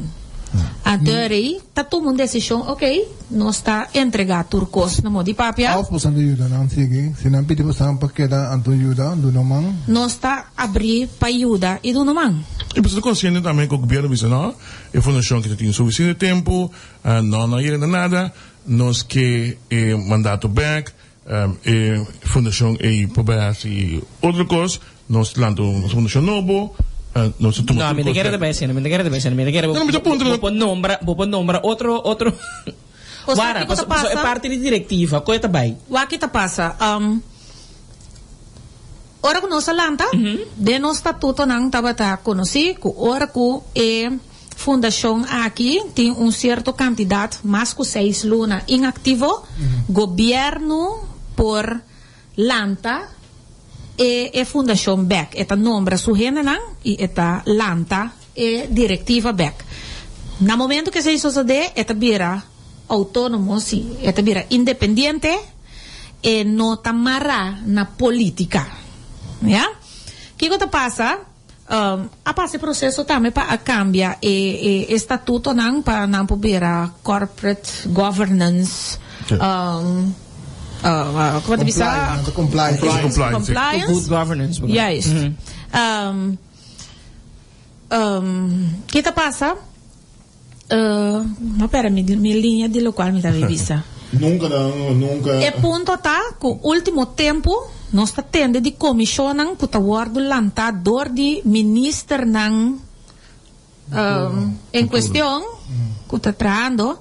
Anto rei ta tuma un decision, ok, nos ta entrega tur cos na modo di papia. Of boso ta yuda nan sigui, si nan pidi boso pa keda anto yuda, duna man. Nos ta abri pa yuda y duna man. Y boso ta consciente tambe cu gobierno bisa no, e fundacion ki ta tin suficiente tempo, no no a yega na nada, nos ke e mandato bek, e fundacion ey por bay haci otro cos, nos lanta un fundacion nobo, nos ta tuma No, mi tur ta cos kere bek. ta bay asina, mi ta kere ta bay asina, mi ta kere No, no, mi ta puntra bo por nombra, bo por nombra otro, otro, O sea, Wara, kiko ta paso, paso e pasa? parti di directiva, koe ta bay? Wak ki ta pasa? Ora ku nos a lanta, den nos statutonan tabata konosí ku ora ku e fundashon aki tin un sierto kantidat, mas ku seis luna, inaktivo, gobièrnu por lanta e e fundashon bèk. E ta nombra su hendenan i e ta lanta e direktiva bèk. Na momento ku esei sosodé, e ta bira outónomo, sí, e ta bira independiente. E no ta mará na polítika. Ya? Kiko ta pasa? A pasa e proseso tambe pa a kambia e e estatutonan pa nan por bira corporate governance, como ta bisa? Compliance. Compliance. Compliance. Good governance. Juist. Ki ta pasa? No pera mi mi liña di locual mi ta bay bisa. Nunca nan, nunca. E punto ta cu ultimo tempo nos ta tende di comisionnan cu ta wordo lanta door di ministernan en cuestion cu ta trahando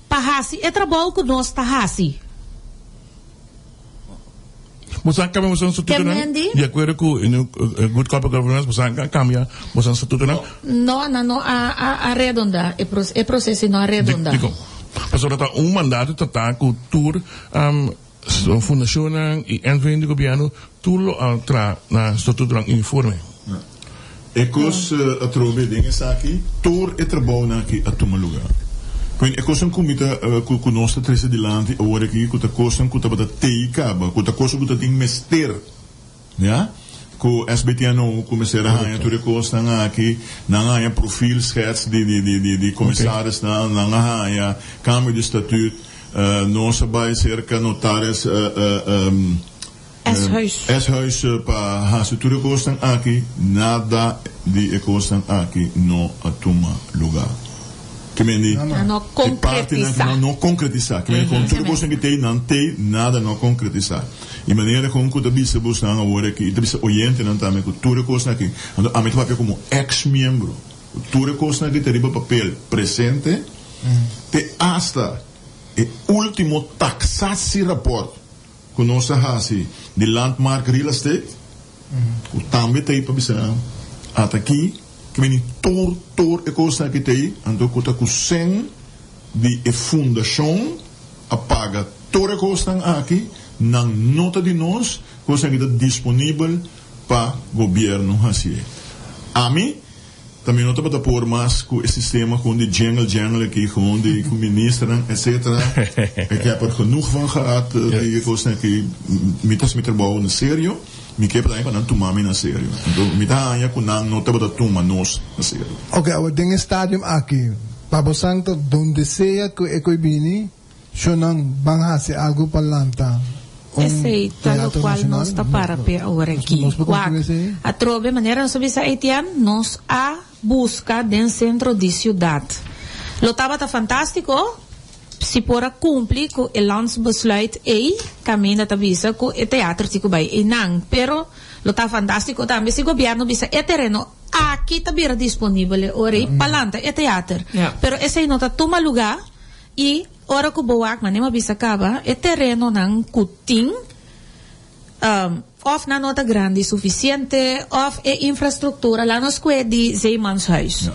pa haci e trabou cu nos ta haci. Boso a cambia boso statutonan di acuerdo cu Good Corporate Governance? Boso a cambia boso statutonan? No, nan no a redonda e proceso no a redonda. Dicon? Pasobra ta un mandato ta ta cu tur fundacionnan y NV di gobierno tur lo a traha na statutonan uniforme. E kos atrobe den esaki, tur e trabounan aki a tuma luga. Bueno, e kosnan ku mi ta, ku ku nos ta trese dilanti awor aki, ku ta kosnan ku tabata tei kaba, ku ta kosnan ku ta tin mester, ya, ku SBTNO ku mester a haña tur e kosnan aki, nan a haña profielschets di di di di di komisarisnan, nan a haña kambio di statuut, nos a bai serka notaris, Eshuis. Eshuis pa hasi tur e kosnan aki, nada di e kosnan aki no a tuma lugá. Ke men di, Nan no e partinan konkretisá. nan no konkretisá. Ke men di, kon tur e kosnan ki tei, nan tei, nada no a konkretisá. I manera kon ku ta bisa bosnan awor aki, i ta bisa oyentenan tambe ku tur e kosnan aki, anto ami ta papia komo eks-miembro, ku tur e kosnan aki ta riba papel presente, te asta e último taksatierapport. Ku nos a hasi di Landmark Real Estate, ku tambe ta ei pa bisa ata aki, ke bini tur tur e kosnan aki ta ei, anto ku ta ku sen di e fundashon a paga tur e kosnan aki, nan no ta di nos, kosnan aki ta disponibel pa gobierno hasié. Ami. Ta mi no tabata por mas cu e sistema gewoon di jangle jangle aki, gewoon di cu ministernan etcetera. Ik heb er genoeg van gehad di e cosnan aki. Mi ta haci mi trabao na serio, mi ke pa nan tuma mi na serio. Anto mi ta haña cu nan no tabata tuma nos na serio. Ok, awor den e stadium aki, pa bo san ta donde sea cu e coi bini, sho nan ban haci algo pa lanta. Un Esey ta teatro locual nacional? nos ta para p'e awor aki. Nos por Wak, conclui esey? atrobe manera nos a bisa Etienne, nos a busca den centro di ciudad. Lo tabata fantastico si por a cumpli cu e landsbesluit ey, caminda ta bisa cu e teatro tin cu bay eynan. Pero lo ta fantastico tambe si gobierno bisa e tereno aki ta bira disponibel e ora ey pa lanta e teater. Pero esey no ta tuma lugar y ora cu bo wak, manera mi a bisa caba, e terenonan cu tin, of nan no ta grandi suficiente of e infrastructura la nos cue di Zeemanshuis.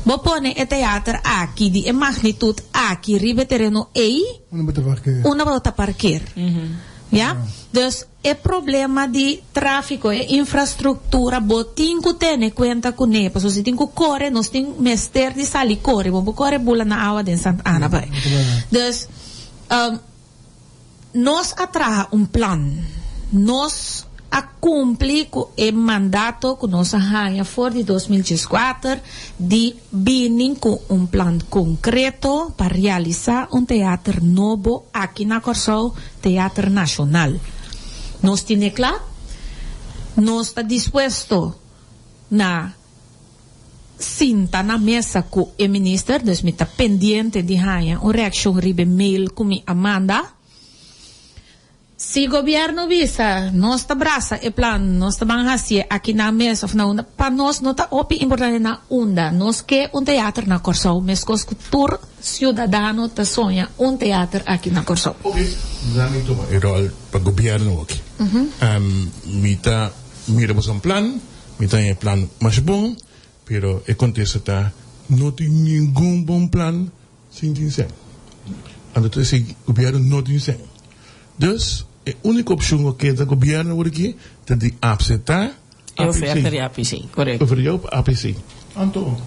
Bo pone e teater aki di e magnitud aki riba e tereno ey, Unda bo ta parkeer. unda bo ta parkeer. Ya? Dus e problema di trafico, e infrastructura bo tin cu tene cuenta cune, pasobra si tin cu core nos tin mester di sali core, bo por core bula na awa den Sant Ana bay. Dus Nos a traha un plan. Nos a cumpli cu e mandato cu nos a haña for di 2014 di bini cu un plan concreto pa realisa un teater nobo aki na Corsou, Teater Nacional. Nos tine cla. Nos ta dispuesto na sinta na mesa ku e minister, dus mi ta pendiente di haña un reakshon riba e mail ku mi a manda. Si gobièrnu bisa nos ta brasa e plan, nos ta ban hasié aki na mes òf na unda, pa nos no ta hopi importante na unda. Nos ke un teater na Kòrsou, meskos ku tur siudadano ta soña un teater aki na Kòrsou. Ok, laat mi tuma e ròl pa gobièrnu aki. Mi ta mira boso un plan. Mi ta haña e plan masha bon, pero e kontesta ta, no tin ningun bon plan sin tin sèn. Anto ta esei gobièrnu no tin sèn. Dus, e úniko opshon ku keda gobièrnu awor aki ta di apseptá E oferta APC. di APC, korekto. Oferta di APC. Anto,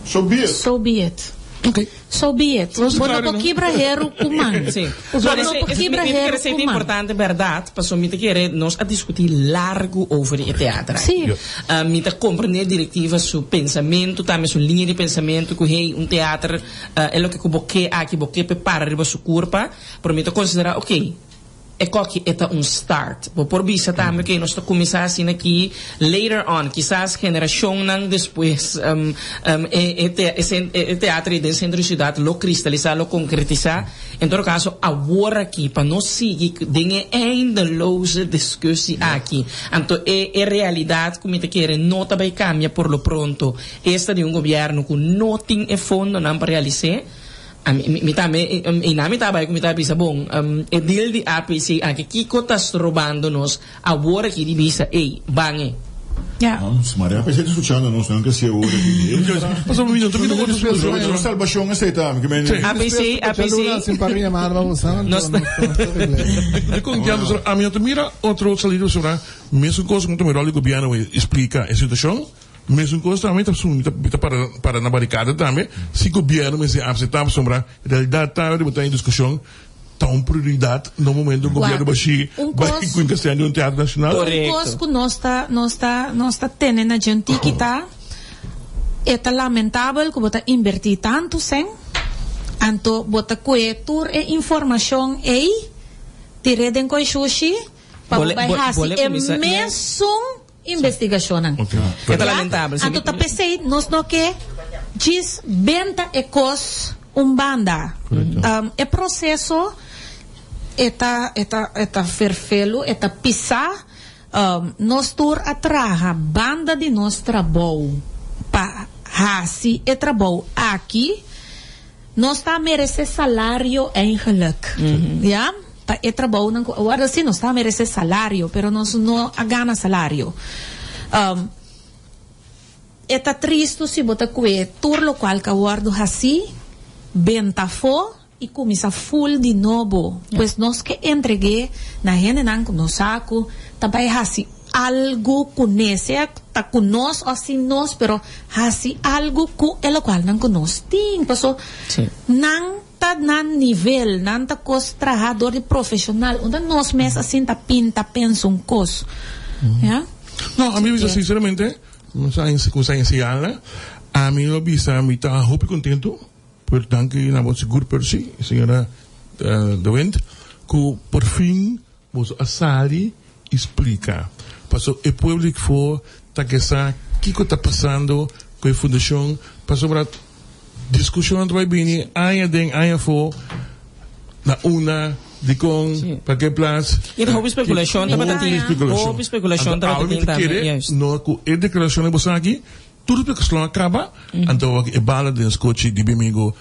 so be it. So be it. Ok. So be it. Nos Bo no claro, por no? kibra heru ku man. Sí. Bo Pero no ese- por ese- kibra mi- mi heru kere ku ta man. importante berdad, pasobra mi ta kere nos a discuti largo over e teatro. Sí. Ja. Mi ta comprende directiva su pensamento tambe, su linea di pensamento cu hey, un teatro e loke cu bo ke aki, bo ke pe para riba su curpa, pero mi ta considera, ok, E koki e ta un start. Bo por bisa tambe ke nos ta kuminsá asina aki later on, kisas generashonnan despues e e teatro ei den sentro di siudat lo kristalisá, lo konkretisá. En todo kaso awor aki pa nos sigui den e eindeloze diskussie aki, anto e e realidat ku mi ta kere no ta bai kambia por lo pronto, esta di un gobièrnu ku no tin e fondonan pa realis'é. Ami, mi, mi tambe, i na mi ta bai ku mi ta bisa, bon, e deal di APC aki, kiko ta strobando nos awor aki di bisa, ey, ban e. Ja. Vamos, Maria, APC ta escuchando nos, nan ke si awor aki. Pasobra mi no ta mira otro solucion. Otro salbacion esei ta, mi ke men. Sí. APC, APC. Sin par llamada pa boso, Nos nos ta arreglé. Di con ya, pasobra ami no ta mira otro salida pasobra mesun cos cu mi ta mira rol di gobierno explica e situacion. Mesun kos tambe ta sumi ta ta para para na barikada tambe si gobierno mester aseptá pasobra realidad ta riba ta en diskushon ta un prioridat na un momento un gobierno Wak, bashí un bai kos- ku inkastiá di un teatro nacional. Un Korekto. kos ku nos ta nos ta nos ta tene na djentiki ta e ta lamentabel ku bo ta inbertí tantu sèn anto bo ta kue tur e informashon ei tir'é den koi shushi pa bo Bole- bai bo- hasi bole e kuminsá, ya. mesun Investigacionnan. E ta lamentabel, si. Anto ta pesey nos no ke djis benta e kos un banda. E proceso e ta e ta e ta ferfelu, e ta pisa. Nos tur a traha banda di nos trabou pa hasi e trabou aki. Nos ta merece salario eigenlijk. Ya? Pa e trabounan cu a wordo haci nos ta merece salario, pero nos no a gana salario. E ta tristo si bo ta cue tur locual cu a wordo haci, benta afo y cuminsa full di nobo. Pues nos ke entregue na hendenan cu nos sa cu ta bay haci algo cune, sea ta cu nos of sin nos, pero haci algo cu e locualnan cu nos tin. Paso nan ta na nivel, nan ta cos traha door di profesional, unda nos mes a sinta pinta pensa un cos. Ya? No, ami bisa sinceramente, no sa cu sa enseñala, ami lo bisa mi ta hopi contento, pero danki na bo sigur pero si, señora De Windt, cu por fin. Boso a sali i splika. Paso e pueblo di kfor ta ke sa kiko ta pasando ku e fundashon pasobra diskushonnan ta bai bini aña den aña afó na unda, dikon, pa ke plas. I ta hopi spekulashon tabata tin. Hopi spekulashon tabata tin tambe. Anto awe mi ta kere no ku e deklarashon di boso aki tur spekulashon a kaba anto awor e bala den skochi di mi amigo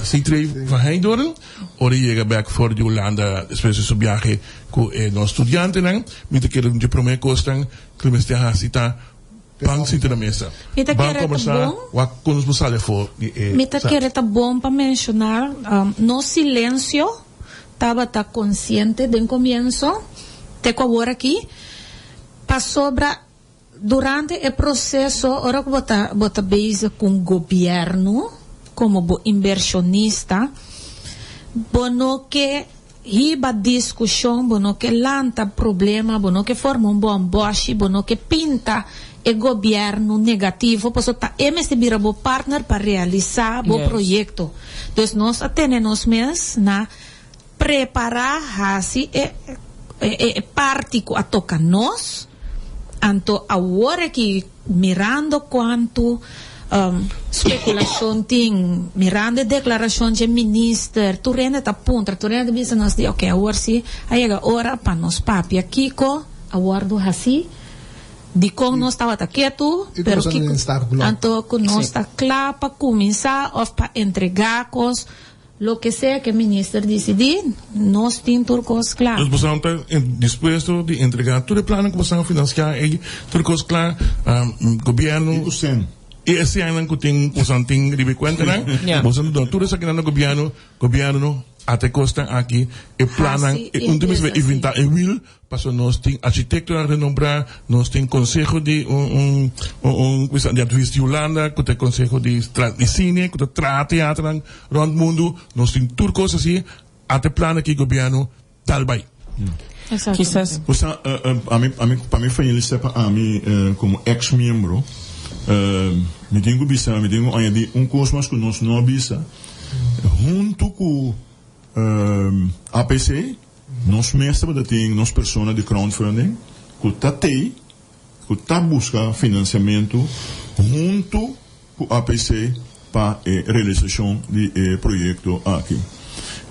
Sithree van Heydoorn ora e yega bek for di Hulanda despues di su biahe ku e nos studiantenan. Mi ta kere un di e prome kosnan ku lo mester hasi ta ban sinta na mesa, Mi ta ban kere ta kombersá bon. wak kon nos por sali afó di e Mi ta sa. kere ta bon pa menshoná nos silensio tabata konsiente den komienso te ku awor aki pasobra Durante e proseso ora ku bo ta bo ta bezig ku un gobièrnu komo bo inbershonista, bo no ke hiba diskushon, bo no ke lanta problema, bo no ke forma un bòmbòshi, bo no ke pinta e gobièrnu negativo pasobra ta e mester bira bo partner pa realisá bo proyekto. Dus nos a tene nos mes na Prepará hasi e e parti ku a toka nos, anto awor aki mirando kuantu spekulashon tin, mirando e deklarashon dje minister, tur hende ta puntra, tur hende ta bisa nos di oke awor si a yega ora pa nos papia kiko a wòrdu hasí, dikon nos tabata ketu, pero kiko anto ku nos ta kla pa kuminsá òf pa entregá kos. Loke sea ke minister disidí, nos tin tur kos kla. Dus boso ta dispuesto di entregá tur e plannan ku boso a finansiá ei, tur kos kla, gobièrnu. I ku sen. I e sennan ku tin, ku boso tin riba e kuentanan, boso ta duna tur esakinan na gobièrnu, gobièrnu ata e kosnan aki, e plannan, e un ta mester inventá e wiel Pasobra nos tin architektonan renombrá, nos tin konseho di un un un di advis di Hulanda ku ta e konseho di di sine ku ta traha teaternan rònt mundu, nos tin tur kos asi, ata e plan aki gobièrnu dal bai. Kisas. Osea, ami ami pa mi felicita pa ami komo ex miembro, mi tin ku bisa, mi tin ku añadi un kos mas ku nos no a bisa, huntu ku APC, Nos mes tabata tin nos persona di crowdfunding cu ta tey, cu ta busca financiamento hunto cu APC pa e realisacion di e proyecto aki.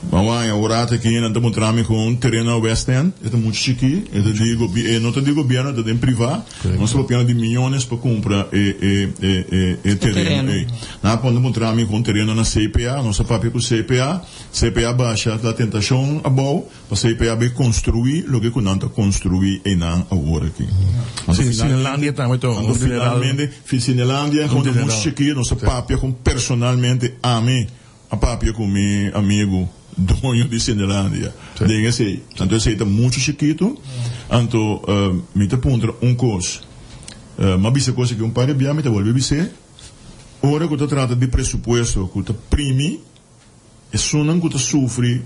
Awor awor aki nan ta mutra mi cu un tereno na West End, e ta mucho chiki, e ta di e no ta di gobierno, e ta den priva. Nos ta papiando di miyones pa cumpra e e e e tereno ey. Nan a pone mutra mi cu un tereno na CPA, nos a papia cu CPA. CPA basha la tentashon abou pa CPA bay konstruí loke ku nan ta konstruí einan awor aki. Anto Cinelandia tambe ta un general. Finalmente, Cinelandia kon ta muchu chikí, nos a papia kon personalmente ami a papia ku mi amigu doño di Cinelandia den esei. Anto esei ta muchu chikitu, anto mi ta puntra un kos, mi a bisa kos aki un par di bia, mi ta bolbe bis'é, ora ku ta trata di presupuesto ku ta primi, Esunnan ku ta sufri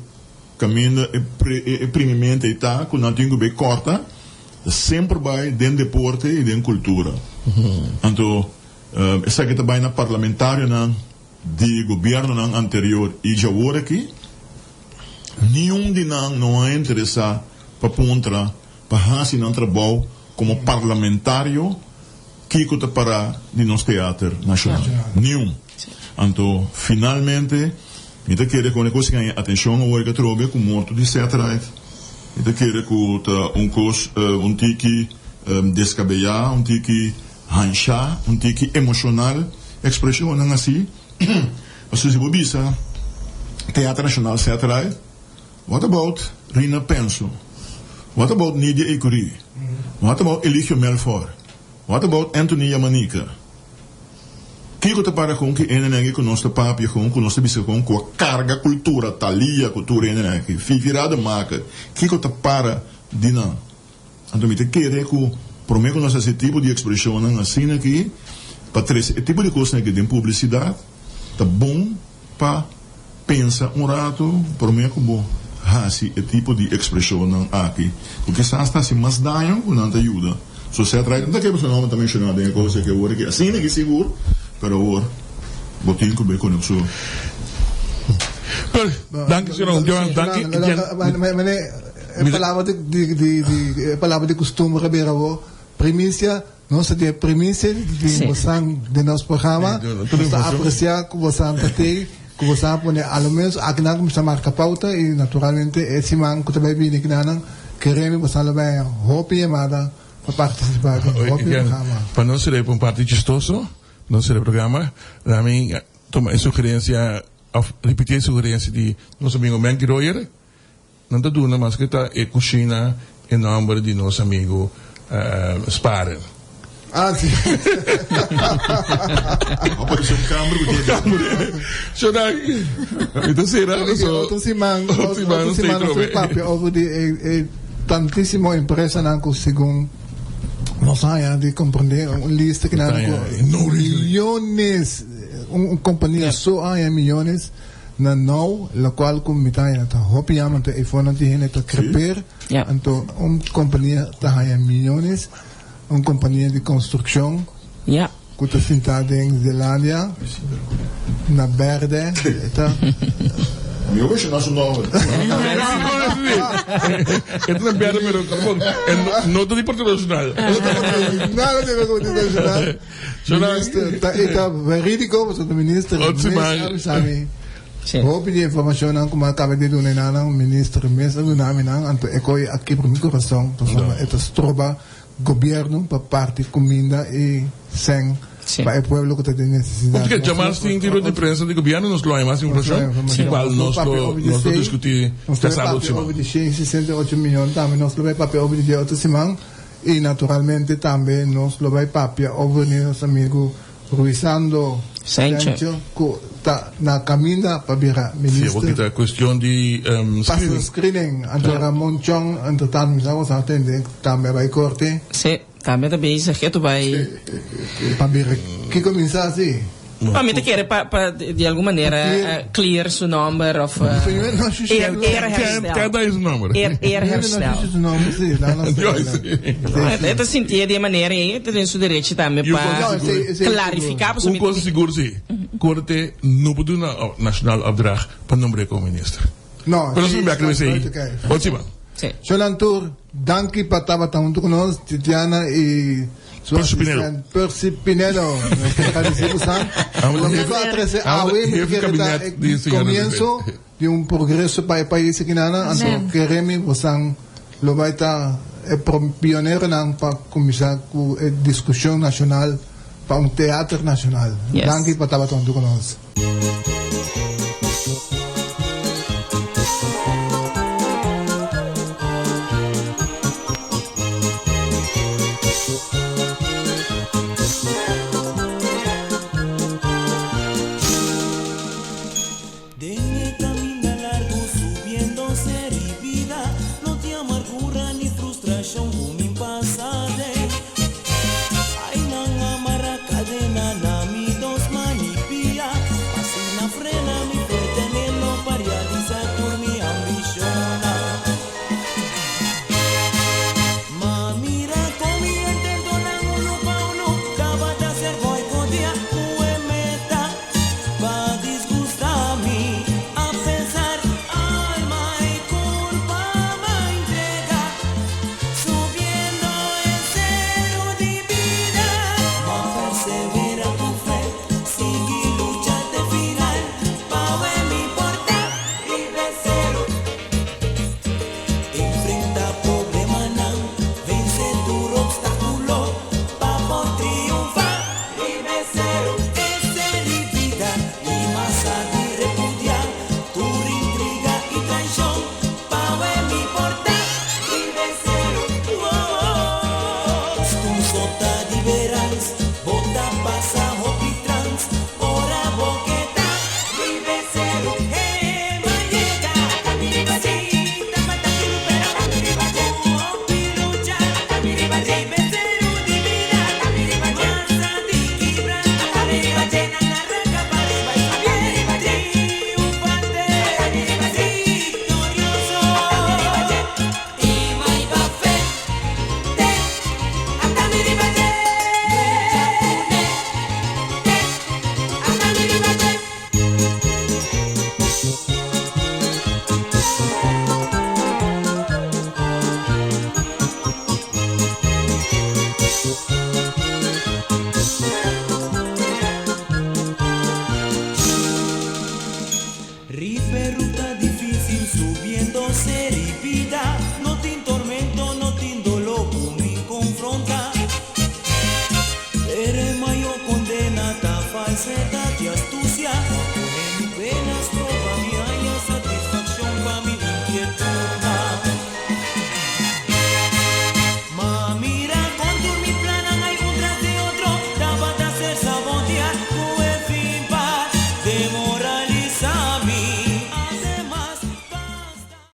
kaminda e e primimento ei ta ku nan tin ku bay kòrta ta semper bai den deporte i den kultura. Anto esaki ta bai na parlamentarionan di gobièrnunan anterior i djawor aki niun di nan no a interesá pa puntra pa hasi nan trabou komo parlamentario kiko ta pará di nos teater nashonal. Niun. Anto, finalmente, mi ta kere ku e kos gaña atenshon awor ku atrobe ku morto di Seth Wright. Mi ta kere ku ta un kos un tiki deskabeyá, un tiki hanshá, un tiki emoshonal ekspreshonnan asi. Pasobra si bo bisa Teatro Nashonal Seth Wright, what about Rina Penso? What about Nydia Ecury? What about Eligio Melfor? What about Anthony Yamanika? Kiko ta para kon ki hendenan aki ku nos ta papia kon, ku nos ta bisa kon, ku a karga kultura, Thalia ku tur hendenan aki, Fifi Rademaker, kiko ta para di nan? Anto mi ta kere ku prome ku nos hasi e tipo di ekspreshonnan asina aki, pa trese e tipo di kosnan aki den publisidat, ta bon pa pensa un rato prome ku bo hasi e tipo di ekspreshonnan aki, ku kisas ta hasi mas daño ku nan ta yuda. So Seth Wright no ta kere pasobra nan ta menshoná den e kos aki awor aki asina aki sigur, pero awor bo tin ku bay konekshon. Danki señor Johan, danki. Mane. E palabra di, di, di, di, e palabra di costumbre bira bo primicia, nos ta tin e primicia di tin Sí. bosan den nos programa. Sí, tur Nos ta informacion. aprecia cu bosan ta tey, cu bosan a pone a lo menos akinan cuminsa marca pauta y naturalmente e siman cu ta bay bini kinanan keremi bosan lo bay hopi yamada pa participa den Oye, hopi Ken, programa. pa nos sera un parti chistoso, nos sera programa, lami tuma e sugerencia of ripiti e sugerencia di nos amigo Menky Royer, Nan ta duna maske ta e cushina e nomber di nos amigo Sparen. Ah, si. A parece un camber cu tiene. Shonan, mi ta cera. Otro siman, otro siman nos ta papia over di e tantisimo empresanan cu segun nos haya di comprende un lista cu nan cu millones, un compania so haya millones. Na nou, locual cu mi ta haña ta hopi yama anto eyfonan tin hende ta creper, anto un compania ta haña millones, un compania di construccion cu ta sinta den Zelandia na berde ta. Mi a menciona su nomber. E ta na berde pero tampoco e no ta di Partido Nacional. Nada di ver cu Partido Nacional. Minister, ta e ta verídico, pasobra minister mes a bisa mi hopi di informacionnan cu mi a caba di duna nan, nan minister mes a duna mi nan, anto e coy a kibra mi corazon, pasobra e ta stroba gobierno pa parti cuminda y cen pa e pueblo cu ta den necesidad. Porque djamas tin tiro di prensa di gobierno, nos lo hay mas informacion, igual nos lo nos lo discuti djasabra otro siman. Nos lo papia over di 168 miyon tambe, nos lo bay papia over di dje otro siman. Y naturalmente tambe nos lo bay papia over di nos amigo Ruisando Sancho cu ta na caminda pa bira minister. Si, awor ta cuestion di screening. Pasa screening. Anto Ramon Chong, entre tanto mi sa cu sa atende, tambe a bay corte. Si, tambe ta bezig ke tu bay. Pa bira, kico mi sa si? Pa mi ta kere pa pa di algun manera clear su nomber of eer eer herstel. Ken ta su nomber? Eer eer herstel. E ta sintié di e manera ei, e ta den su derecho tambe pa clarifica pasobra Un mi cosa sigur si, Corte no por duna Nationale opdracht pa nombr'é como minister. No, Pero nos bek riba esei otro siman. Shonan tur, danki pa tabata huntu ku nos, Titiana i su Percy Pinedo. asistente Percy Pinedo. Nos ta agradesé bo sa. Loke ku a trese awe mi ta kere ta e komienso di un progreso pa e pais aki nan. Anto keremi bosan lo bai ta e pioneronan pa kuminsá ku e diskushon nashonal pa un teater nashonal. Danki pa tabata huntu ku nos.